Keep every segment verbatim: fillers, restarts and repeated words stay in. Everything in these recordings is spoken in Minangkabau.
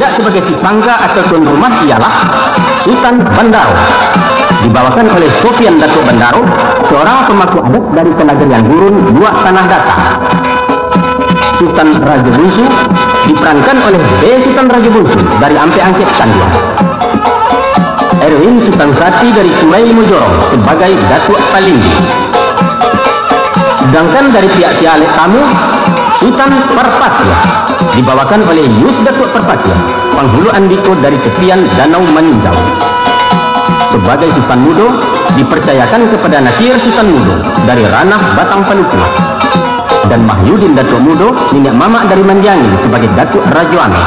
Tidak sebagai si pangka atau tuan rumah ialah Sutan Bandaro, dibawakan oleh Sofian Datuak Bandaro, seorang pemangku adat dari Kanagarian Gurun, Luak Tanah Datar. Sutan Rajo Bunsu diperankan oleh B Sutan Rajo Bunsu dari Ampek Angkek Canduang. Erwin Sutan Sati dari Turai Mojorong sebagai Datuak Palinggi. Sedangkan dari pihak si alek tamu, Sutan Parpatiah, dibawakan oleh Yus Datuak Parpatiah, panghulu andiko dari tepian Danau Maninjau. Sebagai Sutan Mudo, dipercayakan kepada Nasir Sutan Mudo dari Ranah Batang Palupuak. Dan Mahyudin Datuak Mudo, niniak mamak dari Mandiangin, sebagai Datuak Rajo Ameh.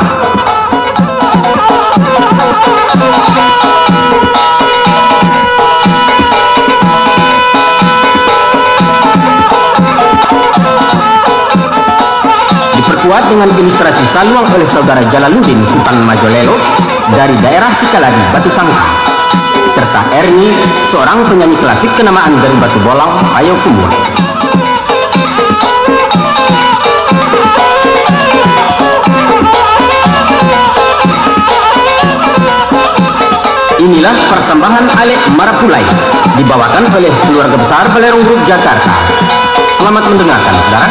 Diperkuat dengan ilustrasi saluang oleh Saudara Jalaluddin Sutan Majolelo dari daerah Sikaladi, Batu Sangka, serta Erni, seorang penyanyi klasik kenamaan dari Batu Bolang, Payakumbuah. Inilah persembahan Alek Marapulai, dibawakan oleh keluarga besar Balerong Group Jakarta. Selamat mendengarkan, saudara.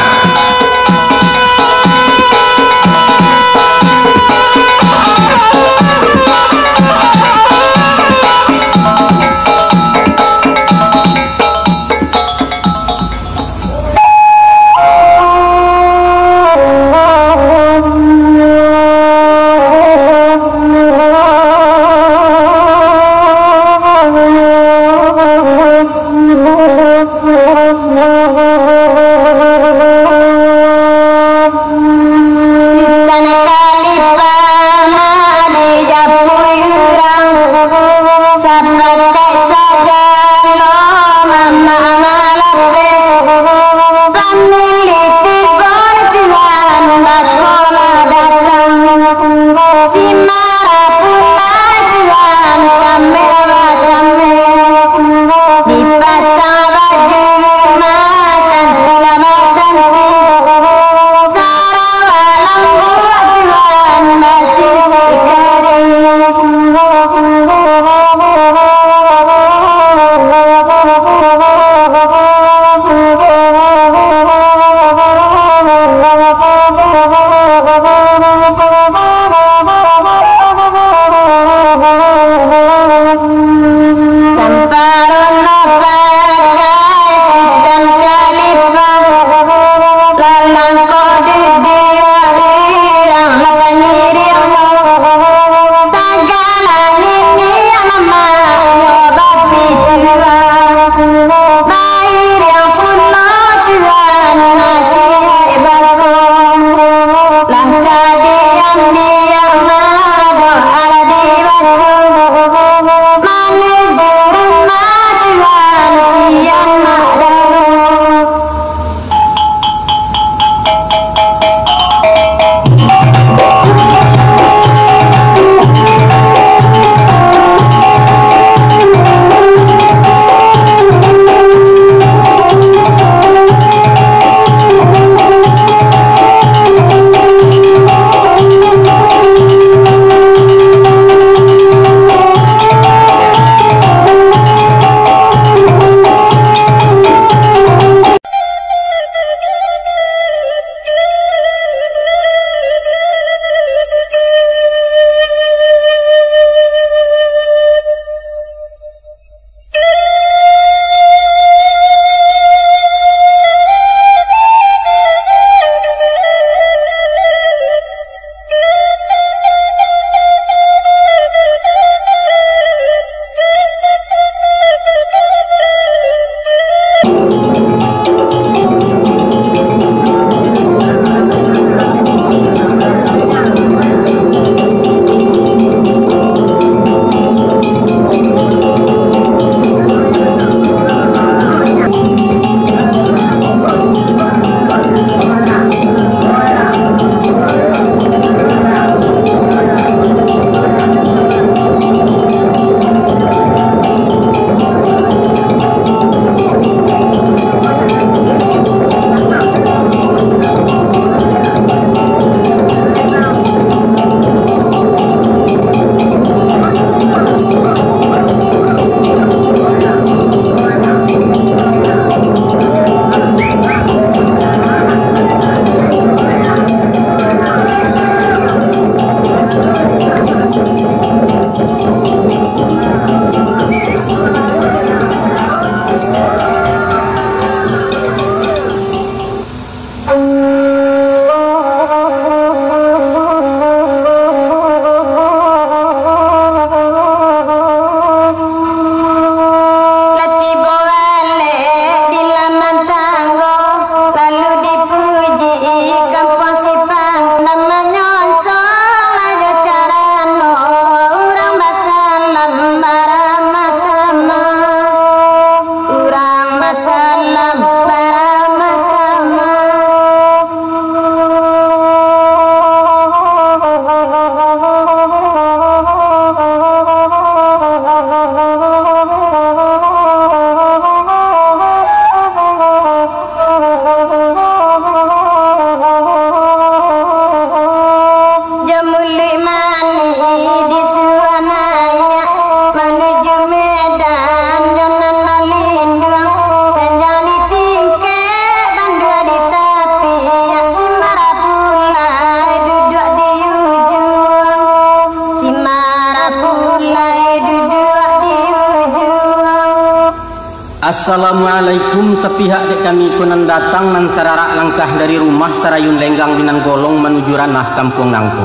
Assalamualaikum, sapihak dek kami ko nan datang nan sararak langkah dari rumah Sarayun Lenggang di nan golong manuju ranah kampuang nangko.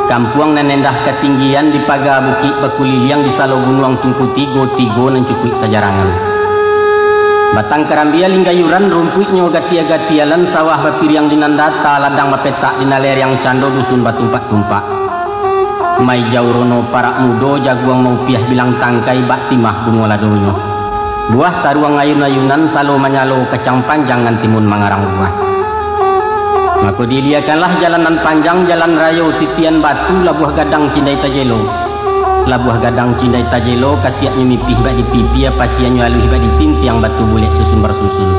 Kampuang nan endah katinggian di paga bukik bakuliliang di salo gunuang tungku tigo-tigo nan cukuik sajarangan. Batang karambia linggayuran rumpuiknyo gatia-gatialan sawah bapiriang di nan data ladang bapetak di nan leriang cando dusun batumpak-tumpak. Maijau rono parak mudo, jaguang maupiah bilang tangkai bak timah bungo ladonyo. Buah taruang ayun-ayunan salo manyalo kacang panjang nan timun mangarang buah. Mako diiliakanlah jalan nan panjang, jalan rayo titian batu, labuah gadang cindai tajelo. Labuah gadang cindai tajelo, kasiaknyo mipih bak dipipia, pasianyo aluih bak ditintiang, batu bulek susun barsusun.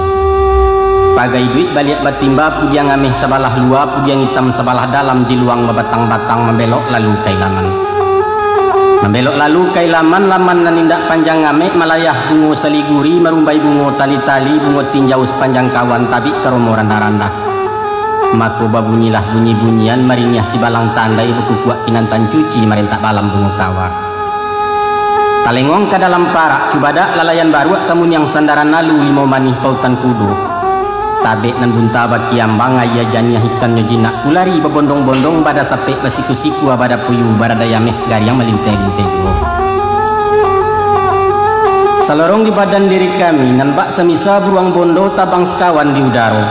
Pagai duit baliak batimba, pudiang ameh sabalah lua, pudiang itam sabalah dalam, jiluang babatang-batang, mambelok lalu ka ilaman. Mambelok lalu ka ilaman, laman nan indak panjang amek, malayah bungo saliguri, marumbai bungo tali-tali, bungo tinjau sapanjang kawan, tabik karomo randah-randah. Mako babunyilah bunyi-bunyian, maringiah sibalang tandai, bakukuak kinantan cuci, marentak balam bungo kawa. Talengong ka dalam parak, cubadak lalayan baruak, kamuniang sandaran alu, limau manih pautan kudo. Tabek nan bunta bakiambang, aia janiah ikannyo jinak, ulari babondong-bondong, bada sapek basiku-siku, bada puyuh, baradai ameh, gariang malinteh-linteh juo. Salorong di badan diri kami, nan bak samisa buruang bondo, tabang sakawan di udaro.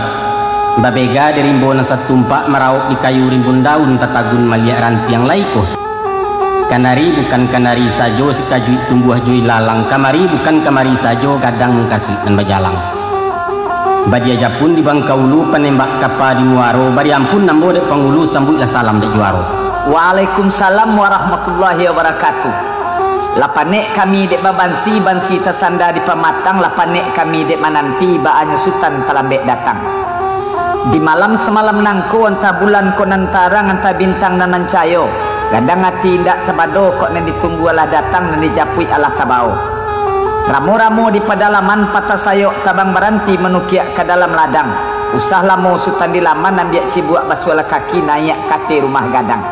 Babega di rimbo nan satumpak, maraok di kayu rimbun daun, tatagun maliak rantiang lai koh. Kanari bukan kanari sajo, sikajuik tumbuah jo ilalang, kamari bukan kamari sajo, gadang mukasuik nan bajalang. Badia japun di bangka ulu, panembak kapa di muaro, bari ampun ambo dek pangulu, sambuiklah salam dek juaro. Waalaikumsalam warahmatullahi wabarakatuh. Lah panek kami dek babansi, bansi tasanda di pamatang, lah panek kami dek mananti, baanyo sutan talambek datang. Di malam samalam nangko, antah bulan ko nan tarang, antah bintang nan mancayo, gadang ati indak tabado, kok nan ditunggu alah datang, nan dijapuik alah tabao. Ramo-ramo di padalaman, patah sayok tabang baranti, manukiak ka dalam ladang. Usah lamo sutan di laman, ambiak cibuak basualah kaki, naiak ka ateh rumah gadang.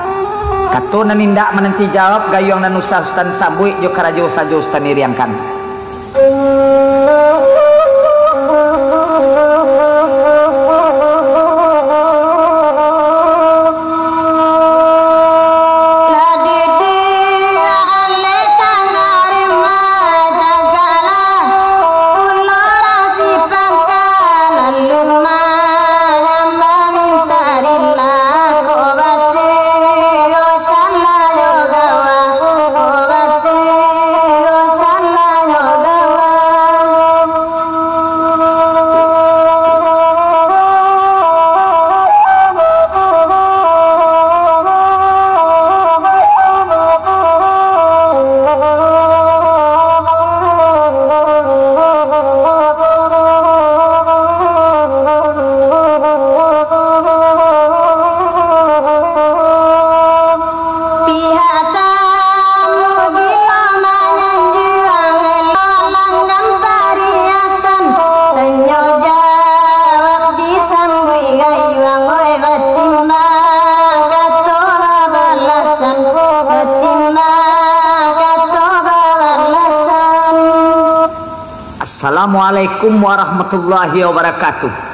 Kato nan indak mananti jawab, gayuang nan usah sutan sambuik, jo karajo sajo sutan iriangkan. Pihak tamu gilo manyanjuang, elok langgam pariasan, tanyo jawab disambuik gayuang, oi, batimbang kato babalasan, batimbang kato babalasan. Assalamualaikum warahmatullahi wabarakatuh.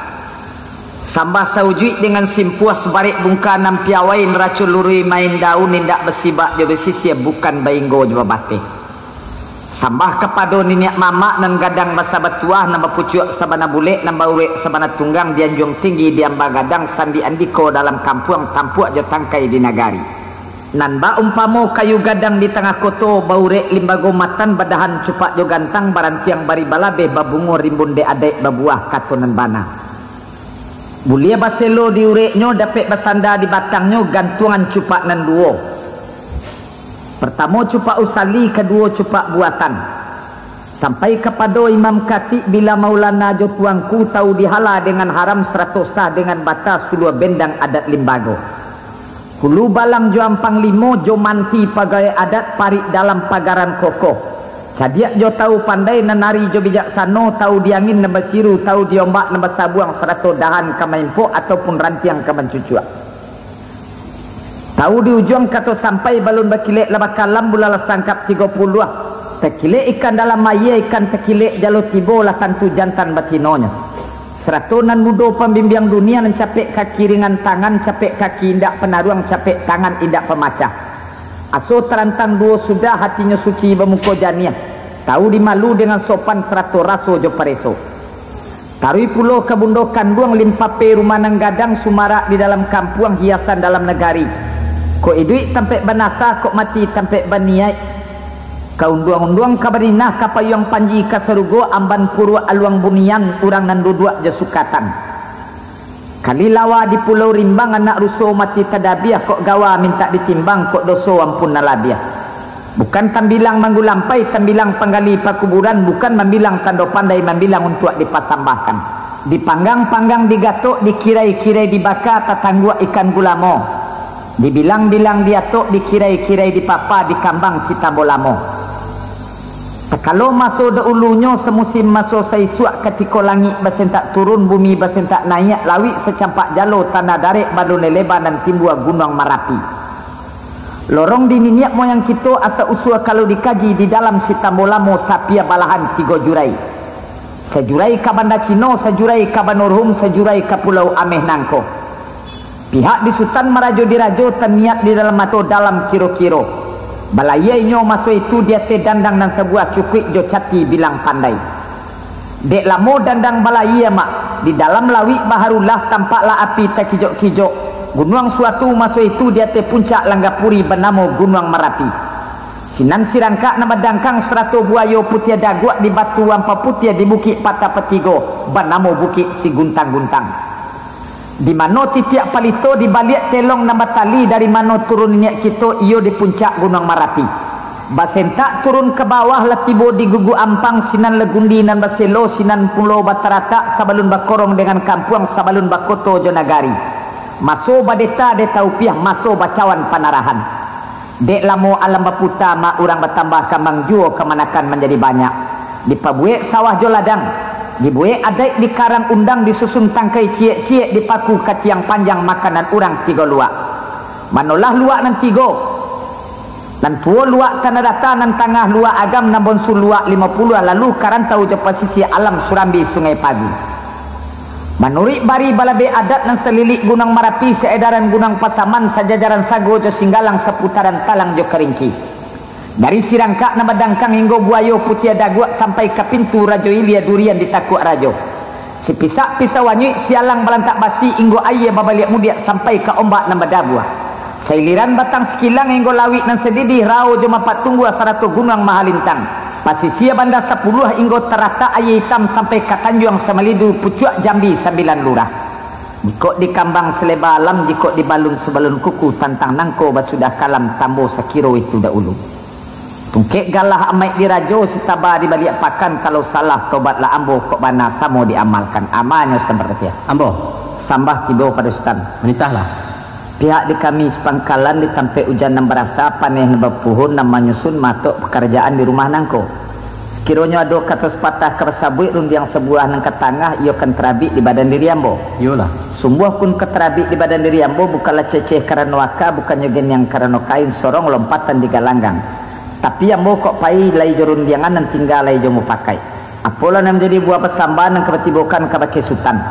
Sambah saujuik dengan simpuah, subarek bungka nan piawai, naraco luruih main daun, indak basibak jo basisia, bukan bainggo jo babateh. Sambah kapado niniak mamak nan gadang basa batuah, nan bapucuak sabana bulek, nan baurek sabana tunggang, di anjuang tinggi, di amba gadang, sandi andiko dalam kampuang, tampuak jo tangkai di nagari. Nan baumpamo kayu gadang di tangah koto, baurek limbago matan, badahan cupak jo gantang, barantiang bari balabeh, babungo rimbun dek adaik, babuah kato nan bana. Buliah baselo di ureknyo, dapek basanda di batangnyo, gantuangan cupak nan duo. Partamo cupak usali, kaduo cupak buatan. Sampai kapado Imam Katik, bila Maulana jo Tuanku, tau dihala dengan haram, sarato sah dengan bata, suluah bendang adat limbago. Hulu balang jo ampang limo, jo manti pagawai adat, parik dalam pagaran kokoh. Cadiak jo tau pandai, nan ari jo bijaksano, tau di angin nan basiru, tau di ombak nan basabuang, sarato dahan ka maimpok ataupun rantiang ka mancucuak. Tau di ujuang kato sampai, balun bakilek lah bakalam, bulan lah sangkap tigo puluah. Takilek ikan dalam aia, ikan takilek jalo tibo, lah tantu jantan batinonyo. Sarato nan mudo pambimbiang dunia, nan capek kaki ringan tangan, capek kaki indak panaruang, capek tangan indak pamacah. Aso tarantang duo sudah, hatinyo suci bamuko janiah, tahu dimalu dengan sopan sarato raso jo pareso. Taruih pulo ka bundo kanduang, limpape rumah nan gadang, sumarak di dalam kampuang, hiasan dalam nagari. Kok iduik tampek banasa, kok mati tampek baniaik. Ka unduang-unduang ka Madinah, ka payuang panji ka sarugo, amban puruak aluang bunian, urang nan duduak jo sukatan. Kali lawa di Pulau Rimbang, anak ruso mati tadabiah, kok gawa mintak ditimbang, kok doso ampun nan labiah. Bukan tambilang manggulampai, tambilang panggali pakuburan, bukan mambilang tando pandai, mambilang untuak dipasambahkan. Dipanggang-panggang digatok, dikirai-kirai dibaka, tatangguak ikan gulamo. Dibilang-bilang diatok, dikirai-kirai dipapa, dikambang si tambo lamo. Takalo maso dahulunyo, samusim maso saisuak, katiko langik basentak turun, bumi basentak naiak, lauik sacampak jalo, tanah darek balun leleba, nan timbua Gunuang Marapi. Lorong di niniak moyang kito, asa usua kalau dikaji, di dalam si tambo lamo, sapia balahan tigo jurai. Sajurai ka Banda Cino, sajurai ka Banurhum, sajurai ka Pulau Ameh nangko. Pihak di Sutan marajo dirajo, taniat di dalam ato dalam kiro-kiro. Balayia inyo maso itu di ateh dandang nan sabuah, cukuik jo cati bilang pandai. Dek lamo dandang balayia, Mak, di dalam lauik baharulah, tampaklah api takijok-kijok. Gunuang suatu maso itu di ateh puncak Langgapuri, banamo Gunuang Marapi. Sinan sirangkak nan badangkang, sarato buayo putiah daguak, di Batu Ampa Putiah, di Bukik Patah Patigo, banamo Bukik Siguntang-guntang. Di mano titiak palito, di baliak telong nan batali, dari mano turun niniak kito, iyo di puncak Gunuang Marapi. Basentak turun ka bawah, lah tibo di Gugu Ampang, sinan lagundi nan baselo, sinan pulo bataratak, sabalun bakorong dengan kampuang, sabalun bakoto jo nagari. Maso badeta deta upiah, maso bacawan panarahan. Dek lamo alam baputa, Mak, urang batambah, kambang juo kamanakan manjadi banyak. Dipabuek sawah jo ladang, dibuek adaik, dikarang undang, disusun tangkai ciek-ciek, dipaku ka tiang panjang, makanan urang tigo luak. Manolah luak nan tigo? Nan tuo luak Tanah Data, nan tangah luak Agam, nan bonsu luak Limo Puluah, lalu ka rantau jo pasisia alam, Surambi, Sungai Pagu. Manuruik bari balabeh adat, nan salilik Gunuang Marapi, saedaran Gunuang Pasaman, sajajaran Sago jo Singgalang, saputaran Talang jo Karingki. Dari sirangkak nan badangkang hinggo buayo putiah daguak, sampai ka pintu Rajo Ilia, durian ditakuak rajo. Sipisak pisau anyuik, sialang balantak basi, hinggo aia babaliak mudiak, sampai ka ombak nan badabuah. Sailiran Batang Sikilang hinggo lauik nan sadidih, Rao jo Mapak Tunggua sarato Gunuang Mahalintang. Pasisia Banda Sapuluah hinggo taratak Aia Itam, sampai ka Tanjuang Samalidu, pucuak Jambi Sambilan Lurah. Jikok dikambang saleba alam, jikok dibalun sabalun kuku, tantang nangko basudah kalam, tambo sakiro itu dahulu. Tungkek galah amaik dirajo, sitaba di baliak pakan, kalau salah tobatlah ambo, kok bana samo diamalkan. Amanyo Sutan Parpatiah. Ambo. Sambah tibo pado Sutan. Manitahlah. Pihak di kami sapangkalan, di tampek ujan nan barasa, paneh nan bapuhun, nan manyusun matok pakarajaan di rumah nangko. Sakironyo ado kato sapatah ka basabuik, rundiang sabuah nan ka tangah, iyo kan tarabik di badan diri ambo. Iyolah. Sungguahpun ka tarabik di badan diri ambo, bukanlah ceceh karano aka, bukannyo geniang karano kain, sorong lompatan di galanggang. Tapi ambo kok pai lai jo rundiangan, nan tingga lai jo mupakaik. Apolah nan manjadi buah pasambahan nan ka batibokan kabake Sutan,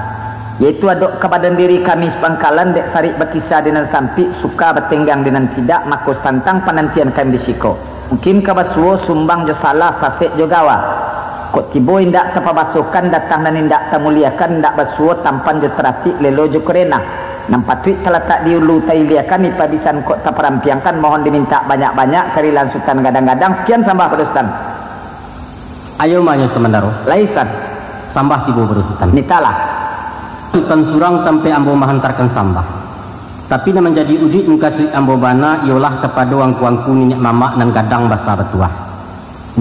yaitu adok ka badan diri kami sapangkalan, dek sarik bakisa di nan sampik, suka batenggang di nan tidak, mako satantang panantian kami di siko. Mungkin ka basuo, sumbang jo salah, sasek jo gawa. Kok tibo indak tapabasokan, datang nan indak tamuliakan, indak basuo tampan jo taratik, lelo jo kurenah. Nan patuik talatak di ulu tailiakan, ipabisan kok taparampiangkan, mohon dimintak banyak-banyak, karilaan Sutan gadang-gadang. Sekian sambah pado Sutan. Ayo manyo Sutan Bandaro. Lai Sutan. Sambah tibo pado Sutan. Mintalah. Sutan surang tampek ambo mahantarkan sambah. Tapi nan manjadi ujuik mukasuik ambo bana, iyolah kapado angku-angku niniak mamak nan gadang basa batuah.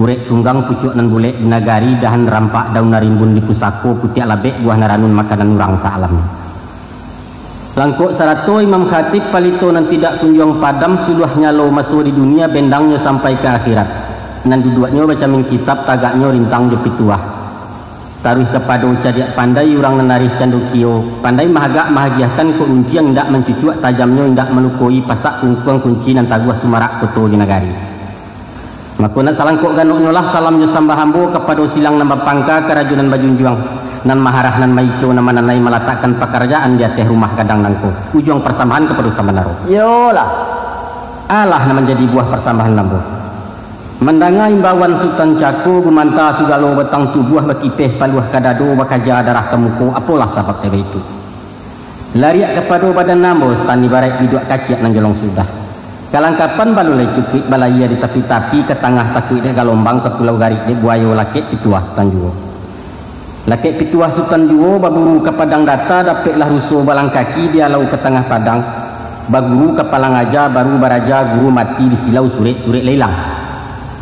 Urek tunggang pucuak nan bulek di nagari, dahan rampak daun nan rimbun di pusako, putiak labek buah nan ranun makanan urang saalam. Langkok sarato imam khatib, palito nan tidak kunjuang padam, suluah nyalo maso di dunia, bendangnyo sampai ka akhirat. Nan duduaknyo bacamin kitab, tagaknyo rintang jo pituah. Taruih kapado cadiak pandai, urang nan arih cando kio, pandai mahagak mahagiahkan, kok runciang indak mancucuak, tajamnyo indak malukoi, pasak kungkuang kunci, nan taguah sumarak koto jo nagari. Mako, nak salangkok ganoknyo lah salam jo sambah ambo kapado silang nan bapangka, karajo nan bajunjuang, nan maharah, nan maico, nan mananai, malatakkan pakarajaan di ateh rumah gadang nangko. Ujuang parsambahan kapado Sutan Bandaro. Iyolah. Alah nan manjadi buah parsambahan ambo. Mandanga imbauan Sutan Cako, gumanta sagalo batang tubuah, bakipeh paluah ka dado, bakaja darah ka muko, apolah sabab dek baitu. Lariak kapado badan ambo, Sutan, ibaraik biduak kaciak nan jolong sudah. Kalangkapan balun lai cukuik, balayia di tapi-tapi, ka tangah takuik dek galombang, ka pulau garik dek buayo, lakek pituah Sutan juo. Lakek pituah Sutan juo, baburu ka padang data, dapeklah ruso balang kaki, di alau ka tangah padang, baguru ka palang aja, baru baraja guru mati, di silau surek, surek lai ilang.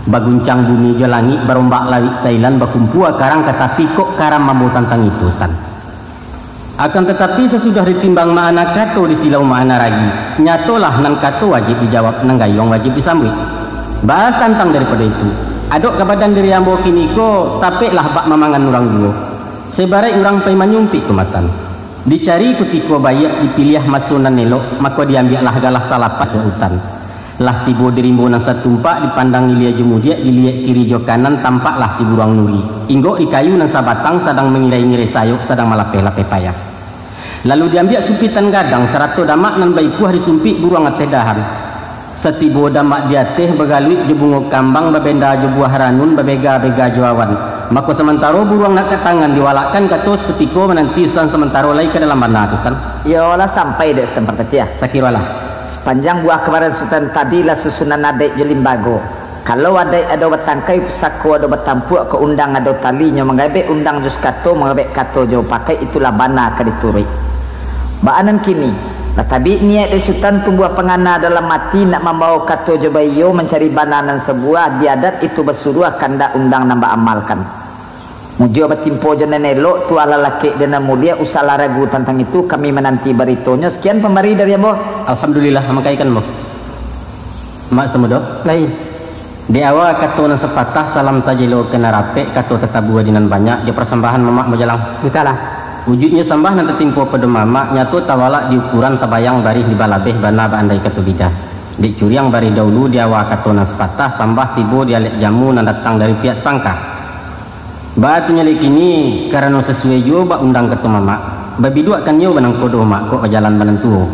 Baguncang bumi jo langik, barombak lawik sailan, bakumpua karang ka tapi, kok karam ambo tantang itu, Sutan. Akan tatapi, sasudah ditimbang makna kato, disilau makna ragi, nyatolah nan kato wajib dijawab, nan gayuang wajib disambuik. Baa tantang daripado itu, adok ka badan diri ambo kiniko, tapeklah bak mamangan urang juo. Sabaraik urang pai manyumpik kamatan. Dicari kutiko baiak, dipiliah maso nan elok, mako diambiaklah galah salapas utan. Lah tibo di rimbo nan satumpak, dipandang ilia jo mudiak, diliek kiri jo kanan, tampaklah si buruang nuri. Inggok di kayu nan sabatang, sadang mangirai-ngirai sayok, sadang malapeh-lapeh payah. Lalu diambiak sumpitan gadang, sarato damak nan baipuah, disumpik buruang ateh dahan. Satibo damak di ateh, bagaluik jo bungo kambang, babenda jo buah ranun, babega-bega jo awan. Mako, samantaro buruang nak ka tangan, diwalakkan kato sakutiko, mananti Sutan samantaro lai ka dalam bana tu, Sutan. Iyolah, sampai dek Sutan Parpatiah. Sakirolah. Sapanjang buah kabaran Sutan tadi lah susunan adaik jo limbago. Kalau adaik ado batangkai, pusako ado batampuak, kok undang ado talinyo, manggaibek undang jo sakato, manggaibek kato jo pakaik, itulah bana ka dituruik. Baa nan kini, lah tabik niaik dek Sutan, tumbuah pangana dalam ati, nak mambawo kato jo baiyo, mancari bana nan sabuah, di adat itu basuruah, kandak undang nan baamalkan. Mujua batimpo jo nan elok, tuahlah lakek dek nan mudiak, usahlah ragu tantang itu, kami mananti baritonyo. Sakian pambari dari ambo. Alhamdulillah, mangkaikan ambo. Mak Sutan Mudo. Lai. Di awa kato nan sapatah, salam tajelo ka nan rapek, kato tatabua di nan banyak, jo parsambahan mamak bajalang. Batalah. Ujuiknyo sambah nan tatimpo pado mamak, nyato tawalak di ukuran, tabayang barih di balabeh, bana baandai kato bida. Dek curiang barih daulu, di awa kato nan sapatah, sambah tibo di alek jamu nan datang dari pihak sapangka. Baa tu nyo lai kini, karano sasuai juo bak undang kato mamak. Babiduakkan iyo banangko doh, Mak, kok bajalan banan tuo.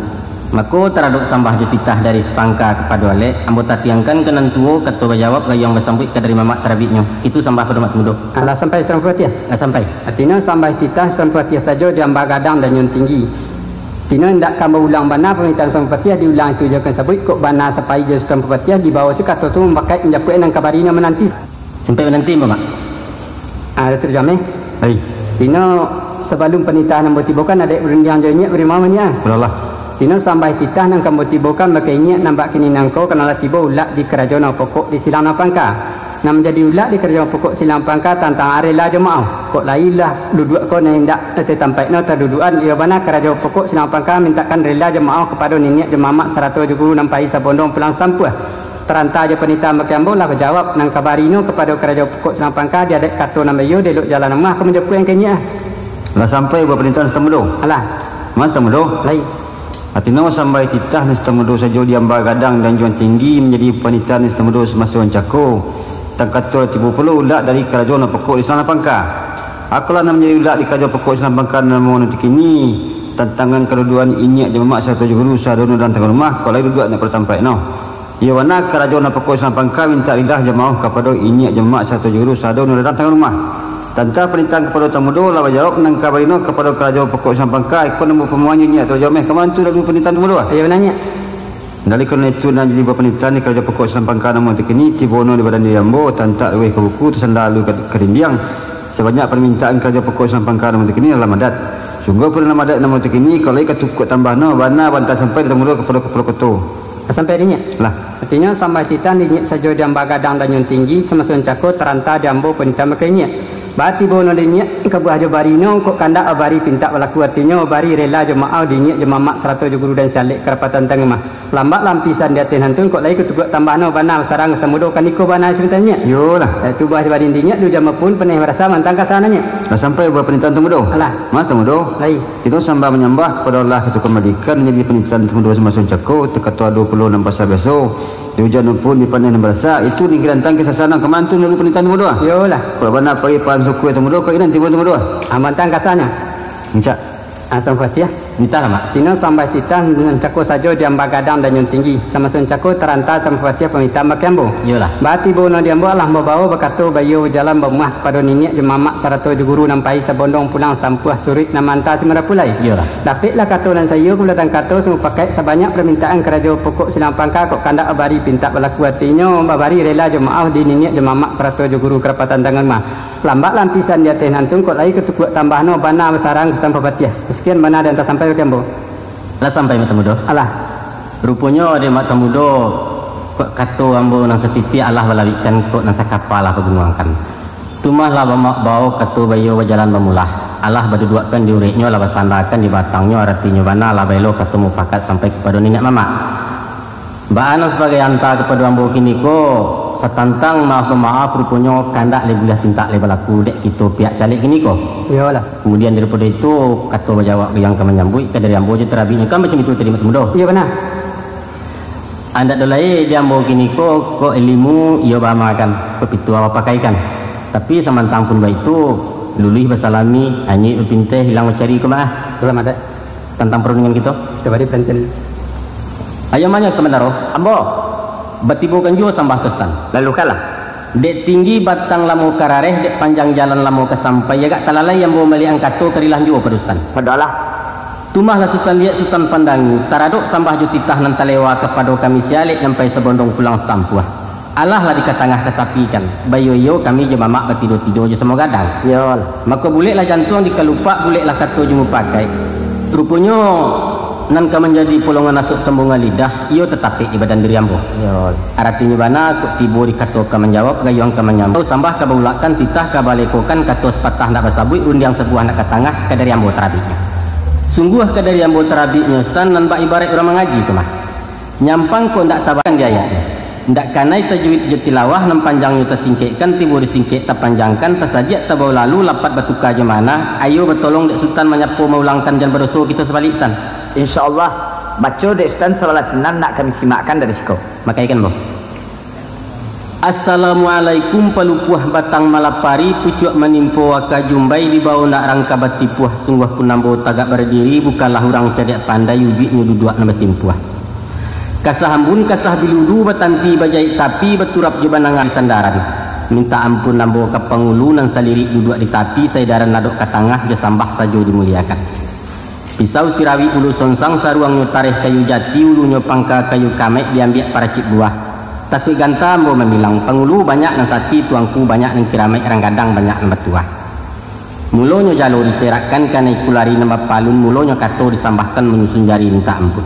Mako, taradok sambah jo titah dari sapangka kapado alek, ambo tatiangkan ka nan tuo, kato bajawab, gayuang basambuik ka dari mamak tarabiknyo. Itu sambah pado Mak Sutan Mudo. Alah sampai Sutan Parpatiah? Lah sampai. Artinyo sambah titah Sutan Parpatiah sajo diamba gadang dan nyun tinggi. Tino indak ka baulang bana pamintaan Sutan Parpatiah, diulang itu jo kan sabuik, kok bana sapai jo Sutan Parpatiah, dibawo sakato tu mambakaik manjapuik nan kabari nan mananti. Sampai mananti, Mak. Ah, Datuak Jameh. Hai. Tino sabalum panitahan ambo tibokan, adaik barundiang jo inyiak bari mano inyiak? Baralah. Tino sambah titah nan ka ambo tibokan baka inyiak nan bak kini nangko, karano lah tibo ulak di karajo nan pokok di silang nan pangka. Nan manjadi ulak di karajo pokok silang pangka tantang rela jo maoh. Kok lai lah duduak ko nan indak ateh tampaik no tadudukan, iyo bana karajo pokok silang pangka mintakkan rela jo maoh kapado niniak jo mamak sarato jo guru nan pai sabondong pulang satampuah. Taranta jo panitahan bakeh ambo lah bajawab nan kabari no kapado karajo pokok silang pangka, di adaik kato nan baiyo, di elok jalan rumah, ka manjapuik ka inyiak. Lah sampai buah panitahan Sutan Mudo? Alah. Mano Sutan Mudo? Lai. Artinyo sambah titah nan Sutan Mudo sajo diamba gadang dan juang tinggi, manjadi panitahan Sutan Mudo samaso nan cako. Tang kato tibo pulo ulak dari karajo nan pokok di silang nan pangka. Akolah nan manjadi ulak di karajo pokok silang nan pangka namo nan takini, tantangan kadudukan inyiak jo mamak sarato jo guru sado nan datang ka rumah, kok lai duduak nak pado tampaik no. Iyo bana karajo nan pokok silang pangka mintak rila jo maoh kapado inyiak jo mamak sarato jo guru sado nan datang ka rumah. Tantang panitahan kapado Sutan Mudo lah bajawab nan kabari no kapado karajo pokok silang pangka, iko nan bapamuanyo inyiak Datuak Jameh. Ka mano tu lalu panitahan Sutan Mudo? Iyo bana, Nyiak. Dari karano itu nan jadi buah panitahan di karajo pokok silang pangka namo takini, tibo no di badan diri ambo, tantak luweh ka buku, tasanda alu ka, ka dindiang. Sabanyak parmintaan karajo pokok silang pangka namo takini dalam adat. Sungguahpun dalam adat namo takini, kok lai ka tukuak tambah no, bana bantang sampai dari mulo kapado kapalo koto. Ka sampai di inyiak? Lah. Artinyo sambah titah di inyiak sajo diamba gadang dan nyun tinggi, samaso nan cako taranta di ambo panitahan bakeh inyiak. Baa tibo no di inyiak, ka buah jo bari no, kok kandak bari pintak balaku, artinyo bari rela jo maoh di inyiak jo mamak sarato jo guru dan si alek karapatan tangah rumah. Lambak lampisan di ateh nantun, kok lai ka tukuak tambah no, bana basarang Sutan Mudo, kan iko bana sabananyo. Iyolah. Itu buah jo bari di inyiak, di ujan mapun, paneh marasa mantang kasa no, Nyiak. Lah sampai buah panitahan Sutan Mudo? Alah. Mano Sutan Mudo? Lai. Kito sambah manyambah kapado Allah, kito kambalikan jadi panitahan Sutan Mudo samaso nan cako, takato ado pulo nan pasal biaso. Di ujan pun, di paneh nan barasa, itu di girantang kisah sanang kamantu lalu panitahan Tamudo. Iyolah. Kalau bana pagi pahan suku Tamudo, kau inan tibo Tamudo. Amantang kasanya. Encak. Asam Fatihah. Minta lah, Mak. Tino sambah titah nan cako sajo di amba gadang dan nyun tinggi. Samaso cako taranta sambah Fatihah pamintaan bakeh ambo. Iyolah. Batibo no di ambo alah mambawo bakato baiyo bajalan baumah kapado niniak jo mamak sarato jo guru nan pai sabondong pulang sampuah suruik nan manta si marapulai. Iyolah. Dapeklah kato nan saiyo, kabuliahan kato sumupakaik sabanyak parmintaan karajo pokok silang pangka kok kandak babari pintak balaku atinyo, babari rela jo maaf di niniak jo mamak sarato jo guru karapatan tangan mah. Lambat lampisan di ateh nantun kok lai katukuak tambah no bana basarang sambah Fatihah. Sakian bana dan tasampai bakeh ambo. Lah sampai, Mak Tamudo? Alah. Ruponyo dek Mak Tamudo, kok kato ambo nan satitiak alah balawikkan, kok nan sakapa lah pagunuangkan. Tumah lah bamak bao kato baiyo bajalan bamulah. Alah baduduakkan di ureknyo, lah basandakan di batangnyo, aratinyo bana lah baelo kato mupakat sampai kapado niniak mamak. Baa nan sabagai anta kapado ambo kiniko, satantang maaf-mamaaf, ruponyo kandak lai buliah pintak lai balaku dek kito pihak si alek kiniko. Iyolah. Kamudian daripado itu, kato bajawab gayuang ka manyambuik, ka dari ambo jo tarabiknyo kan macam itu tadi, Mak Tamudo. Iyo, bana. Andak do lai di ambo kiniko, kok ilimu iyo baamalkan, kok pituah bapakaikan. Tapi samantang pun baitu, luluih basalami, anyuik bapinteh, ilang bacari ko mah. Selamat, Dek. Tantang parundingan kito. Coba dipancen. Ayo manyo, Sutan Bandaro. Ambo. Batibokan juo sambah tu, Sutan. Lalukanlah. Dek tinggi batang lamo ka rareh, dek panjang jalan lamo ka sampai, agak talalai ambo maliek angkato ka rilah juo pado Sutan. Padolah. Tumahlah Sutan liek, Sutan pandangi, taradok sambah jo titah nan talewa kapado kami si alek nan pai sabondong pulang sampuah. Alah lah dikatangah katapikan, baiyo-iyo kami jo mamak batido-tido jo samo gadang. Iyolah. Mako buleklah jantuang dikalupak, buleklah kato jo mupakaik. Ruponyo nan ka manjadi polongan asok sambungan lidah, iyo tatapek di badan diri ambo. Iyolah. Aratinyo bana, kok tibo di kato ka manjawab, gayuang ka manyambau, sambah ka baulakkan, titah ka balekokan, kato sapatah ndak basabuik, rundiang sabuah ndak katangah, ka dari ambo tarabiknyo. Sungguah ka dari ambo tarabiknyo, Sutan, nan bak ibaraik urang mangaji tu mah. Nyampang kok ndak tabayang di ayatnyo. Ndak kanai tajwid jo tilawah, nan panjangnyo tasingkekkan, tibo disingkek tapanjangkan, tasadiak tabao lalu, lapat batuka jo maana, ayo batolong dek Sutan manyapo maulangkan, jan badoso kito sabalik, Sutan. Insya Allah, baco dek Sutan sabalah sinan, nak kami simakkan dari siko. Makaikan, Bo. Assalamualaikum, palupuah batang malapari, pucuak manimpo aka jumbai, dibao ndak rangka batipuah, sungguah pun ambo tagak badiri, bukanlah urang cadiak pandai, ujuiknyo duduak nan basimpuah. Kasah ambun, kasah biludu, batanti bajaik tapi, baturap jo banangan sandaran. Mintak ampun ambo ka pangulu nan salirik duduak di tapi, saedaran ladok ka tangah, jo sambah sajo dimuliakan. Pisau sirawik ulu sonsang, saruangnyo tareh kayu jati, ulunyo pangka kayu kamaik, diambiak paracik buah. Takuik ganta ambo mambilang, pangulu banyak nan sati, tuangku banyak nan kiramaik, rang gadang banyak nan batuah. Mulonyo jalo diserakkan, kanai kulari nan bapalun, mulonyo kato disambahkan, manyusun jari mintak ampun.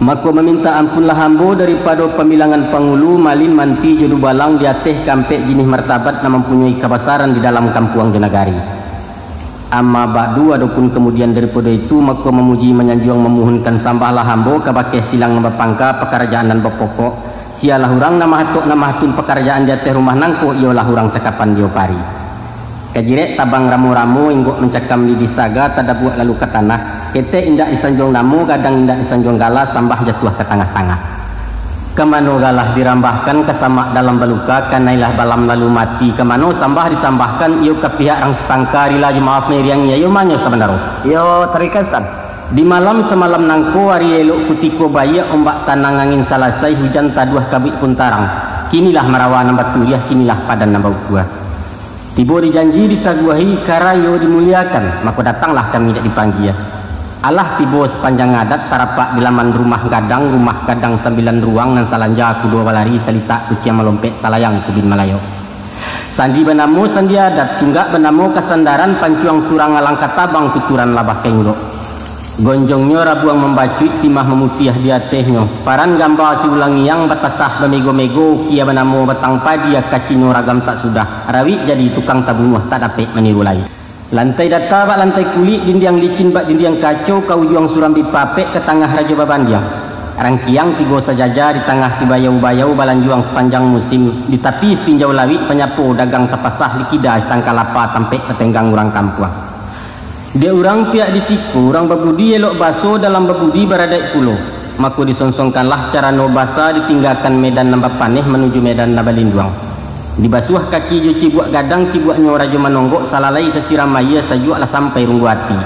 Mako mamintak ampunlah ambo daripado pambilangan pangulu, malin, manti, jo dubalang, di ateh kaampek jinih martabat nan mampunyoi kabasaran di dalam kampuang jo nagari. Amma ba'du, adopun kamudian daripado itu, mako mamuji manyanjuang mamuhunkan sambahlah ambo kabakeh silang nan bapangka, pakarajaan nan bapokok, sialah urang nan mahatok nan mahatun pakarajaan di ateh rumah nangko, iyolah urang cakapan diopari. Kajirek tabang ramo-ramo, inggok mancakam lidih saga, tadabuak lalu ka tanah, ketek indak disanjuang namo, gadang indak disanjuang gala, sambah jatuah ka tangah-tangah. Ka mano galah dirambahkan, ka samak dalam baluka, kanailah balam lalu mati, ka mano sambah disambahkan, iyo ka pihak rang sapangka, rila jo maaf mairiangi, ayo manyo sabandaro. Iyo, tarikan, Sutan. Di malam samalam nangko, ari elok kutiko baiak, ombak tanang angin salasai, hujan taduah kabuik pun tarang. Kinilah marawa nan baturiah, kinilah padan nan baukua. Tibo di janji ditaguahi, karayo dimuliakan, mako datanglah kami dak dipanggia. Alah tibo sapanjang adat, tarapak di laman rumah gadang, rumah gadang sambilan ruang, nan salanja kudo balari, salitak kuciang malompek, salayang kubin malayo. Sandi banamo sandi adat, tunggak banamo kasandaran, pancuang turang alang katabang, tuturan labah kainggo. Gonjongnyo rabuang mambacuik, timah mamutiah di atehnyo. Paran gamba si ulangiang, batatah bamego-mego, ukia banamo batang padi, aka Cino ragam tak sudah, rawik jadi tukang tabunuah, tak dapek maniru lai. Lantai data bak lantai kulik, dindiang licin bak dindiang kaco, ka ujuang Surambi Papek, ka tangah Rajo Babandiang. Rangkiang tigo sajaja, di tangah si bayau-bayau, balanjuang sapanjang musim, di tapi sitinjau lawik, panyapo dagang tapasah, di kida si tangka lapa, tampek tatenggang urang kampuang. Dek urang pihak di siko, urang babudi elok baso, dalam babudi baradaik pulo. Mako disongsongkanlah carano basa, ditinggakan medan nan bapaneh manuju medan nan balinduang. Dibasuah kaki jo cibuak gadang, cibuaknyo rajo manonggok, salalai sasiram aia, sajuak lah sampai runggu ati.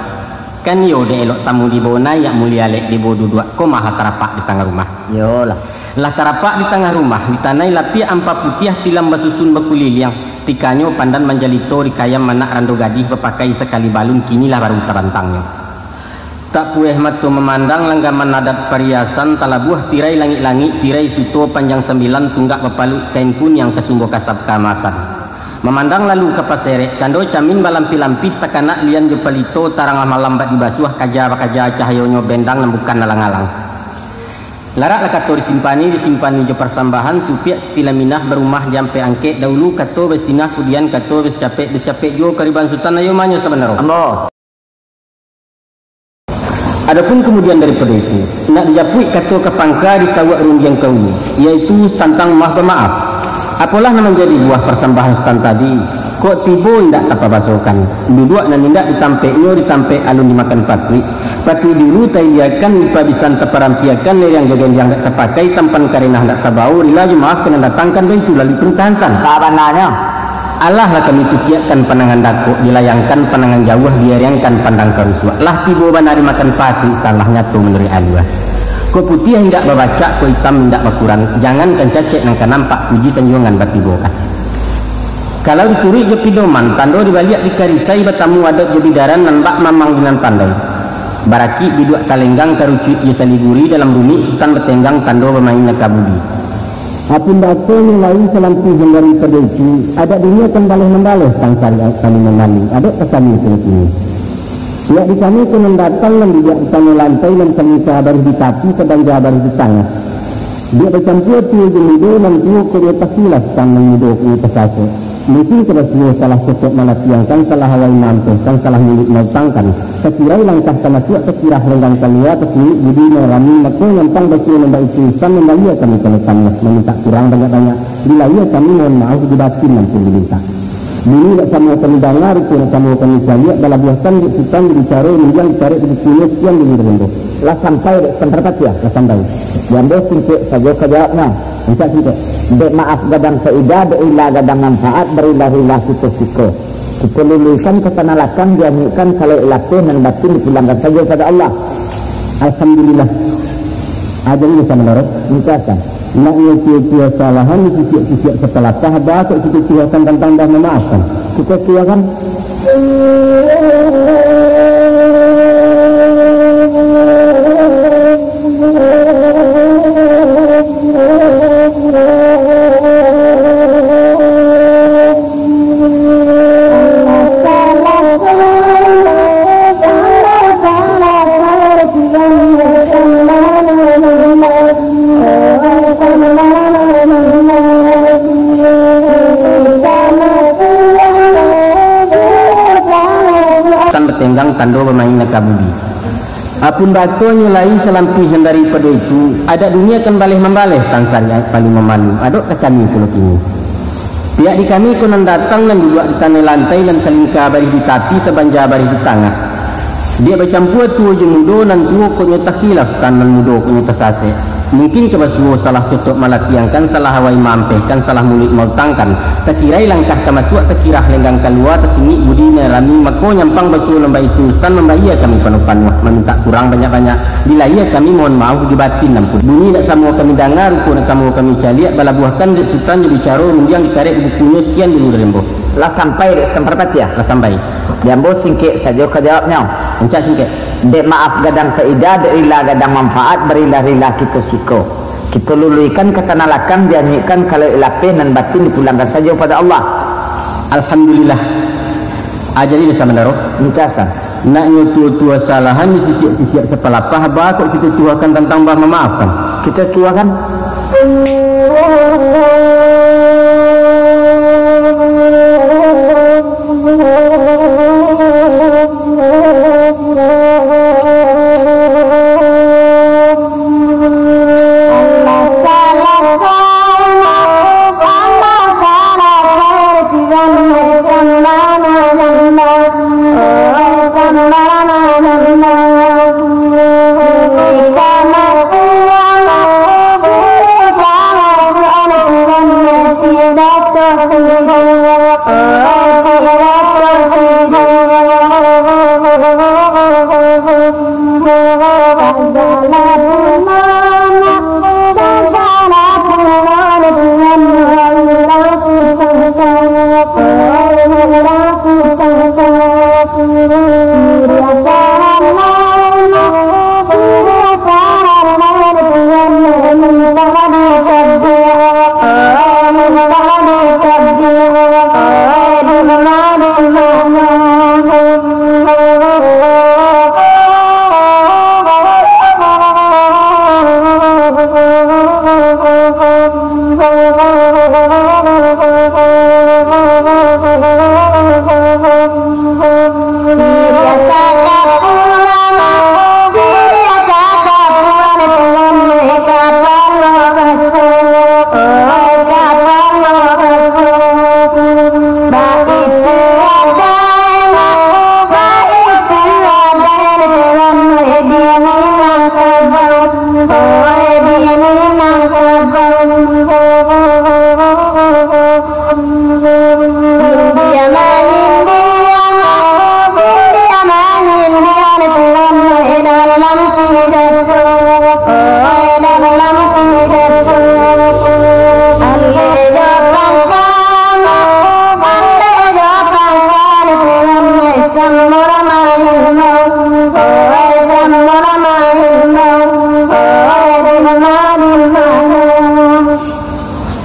Kan iyo dek elok tamu dibao naiak, mulia lek dibao duduak, ko mah lah tarapak di tangah rumah. Iyolah. Lah tarapak di tangah rumah, ditanai lapiak ampa putiah, tilam basusun bakuliliang, tikanyo pandan manjalito, dikayam anak rando gadih, bapakai sakali balun, kini lah baru tabantangnyo. Tak pueh mato mamandang, langgaman adat pariasan, talabuah tirai langik-langik, tirai suto panjang sambilan, tunggak bapaluik kain kuniang, kasumbo kasab kaamasan. Mamandang lalu ka paserek, cando camin balampih-lampih, takanak lian jo palito, tarang lah malam bak dibasuah, kaja bakaja cahayonyo, bendang nan bukan alang-alang. Larak lah kato disimpani, disimpani jo parsambahan, supiak sitilah minah, barumah diampek-angkek, dahulu kato bastinah, kudian kato basacapek, basacapek juo kariban Sutan, ayo manyo sabandaro. Ambo. Adapun kamudian daripado itu, nak dijapuik kato ka pangka, disawak rundiang ka ulu, yaitu tantang maaf bamaaf. Apolah nan manjadi buah parsambahan Sutan tadi, kok tibo indak tapabasokan, duduak nan indak ditampeknyo ditampek alun dimakan patuik, patuik diulu tailiakan, dipabisan taparampiakan, leriang jo gendiang indak tapakai, tampan karenah indak tabao, rila jo maaf ka nan datang, kan baitu lalu parentahan Sutan. Sabananyo. Alah lah kami titiakkan pandangan dakok, dilayangkan pandangan jauah, diariangkan pandang ka rusuak. Lah tibo bana dimakan patuik, salah nyato manuruik alua. Kok putiah indak babacak, kok itam indak bakurang, jangankan cacek nan ka nampak, puji sanjuangan batibokan. Kalau dituruik jo pidoman, tando dibaliak dikarisai, batamu adat jo bidaran, nan bak mamang di nan pandai. Barakik biduak talenggang, karucuik jo saliguri, dalam rumik Sutan batenggang, tando bamain nan ka budi. Adapun bakonyo lai salampuihan daripado itu, adat dunia kan baleh mambaleh, tang syariat kami mamalu, adok ka kami pun kini. Pihak di kami ko nan datang, nan duduak di tangah lantai, nan salingka baruih di tapi, sabanja baruih di tangah. Diak bacampua tuo jo mudo, nan tuo kok nyo tasilaf, tang nan mudo kok nyo tasasek. Mungkin ka basuo salah cocok malatiangkan, salah awai maampehkan, salah muluik mautangkan. Takirai langkah tamasuak, takirah lenggang kalua, tasungik budi marami, mako nyampang basuo nan baitu, Sutan mambayia kami ka nan panuah, mamintak kurang banyak-banyak, dilahia kami mohon maaf, di batin nan pun dimintak. Bunyi dak samo kami danga, rupo dak samo kami caliak, balabuahkan dek Sutan di bicaro, rundiang dikarek di bukunyo, sakian dulu dari ambo. Lah sampai dek Sutan Parpatiah? Lah sampai. Di ambo singkek sajo ka jawabnyo. Rancak singkek. Dek maaf gadang faedah, dek rila gadang manfaat, barilah-rilah kito siko. Kito luluihkan ka tanah lapang, dianyuikkan kalua lapeh, nan batin dipulangkan sajo pado Allah. Alhamdulillah. Aja ni sama darok. Ringkasan. Nak nyo tuo-tuo salahan, disisiak-sisiak sapalapah, ba kok kito tuokan tantang bah mamaafkan. Kito tuokan. Kan batenggang tando bamain nan ka budi. Adapun bakonyo lai salampuihan daripado itu, adat dunia kan baleh mambaleh, tang syariat paling mamalu, adok ka kami pulo kini. Pihak di kami ko nan datang, nan duduak di tanah lantai, nan salingka barih di tapi, sabanja barih di tangah. Diak bacampua tuo jo mudo, nan tuo kok nyo takhilaf, tang nan mudo kok nyo tasasek. Mungkin ka basuo salah cocok malatiangkan, salah awai maampehkan, salah muluik mautangkan. Takirai langkah tamasuak, takirah lenggang kalua, tasungik budi nan rami, mako nyampang basuo nan baitu, Sutan mambayia kami panuah-panuah, mamintak kurang banyak-banyak, dilahia kami mohon maaf, di batin nan pun. Bunyi dak samo kami danga, rupo dak samo kami caliak, balabuahkan dek Sutan jo bicaro, rundiang dikarek di bukunyo, sakian dulu dari ambo. Lah sampai dek Sutan Parpatiah? Lah sampai. Di ambo singkek sajo ka jawabnyo. Rancak singkek. Dek maaf gadang faedah, dek rila gadang manfaat, barilah-rilah kito siko. Kito luluihkan ka tanah lakang, dianyuikkan kalua lapeh, nan batin dipulangkan sajo pado Allah. Alhamdulillah. Aja ni dah sabandaro. Ringkasan. Nak nyo tuo-tuo salahan, disisiak-sisiak sapalapah, ba kok kito tuokan tantang bah mamaafkan. Kito tuokan.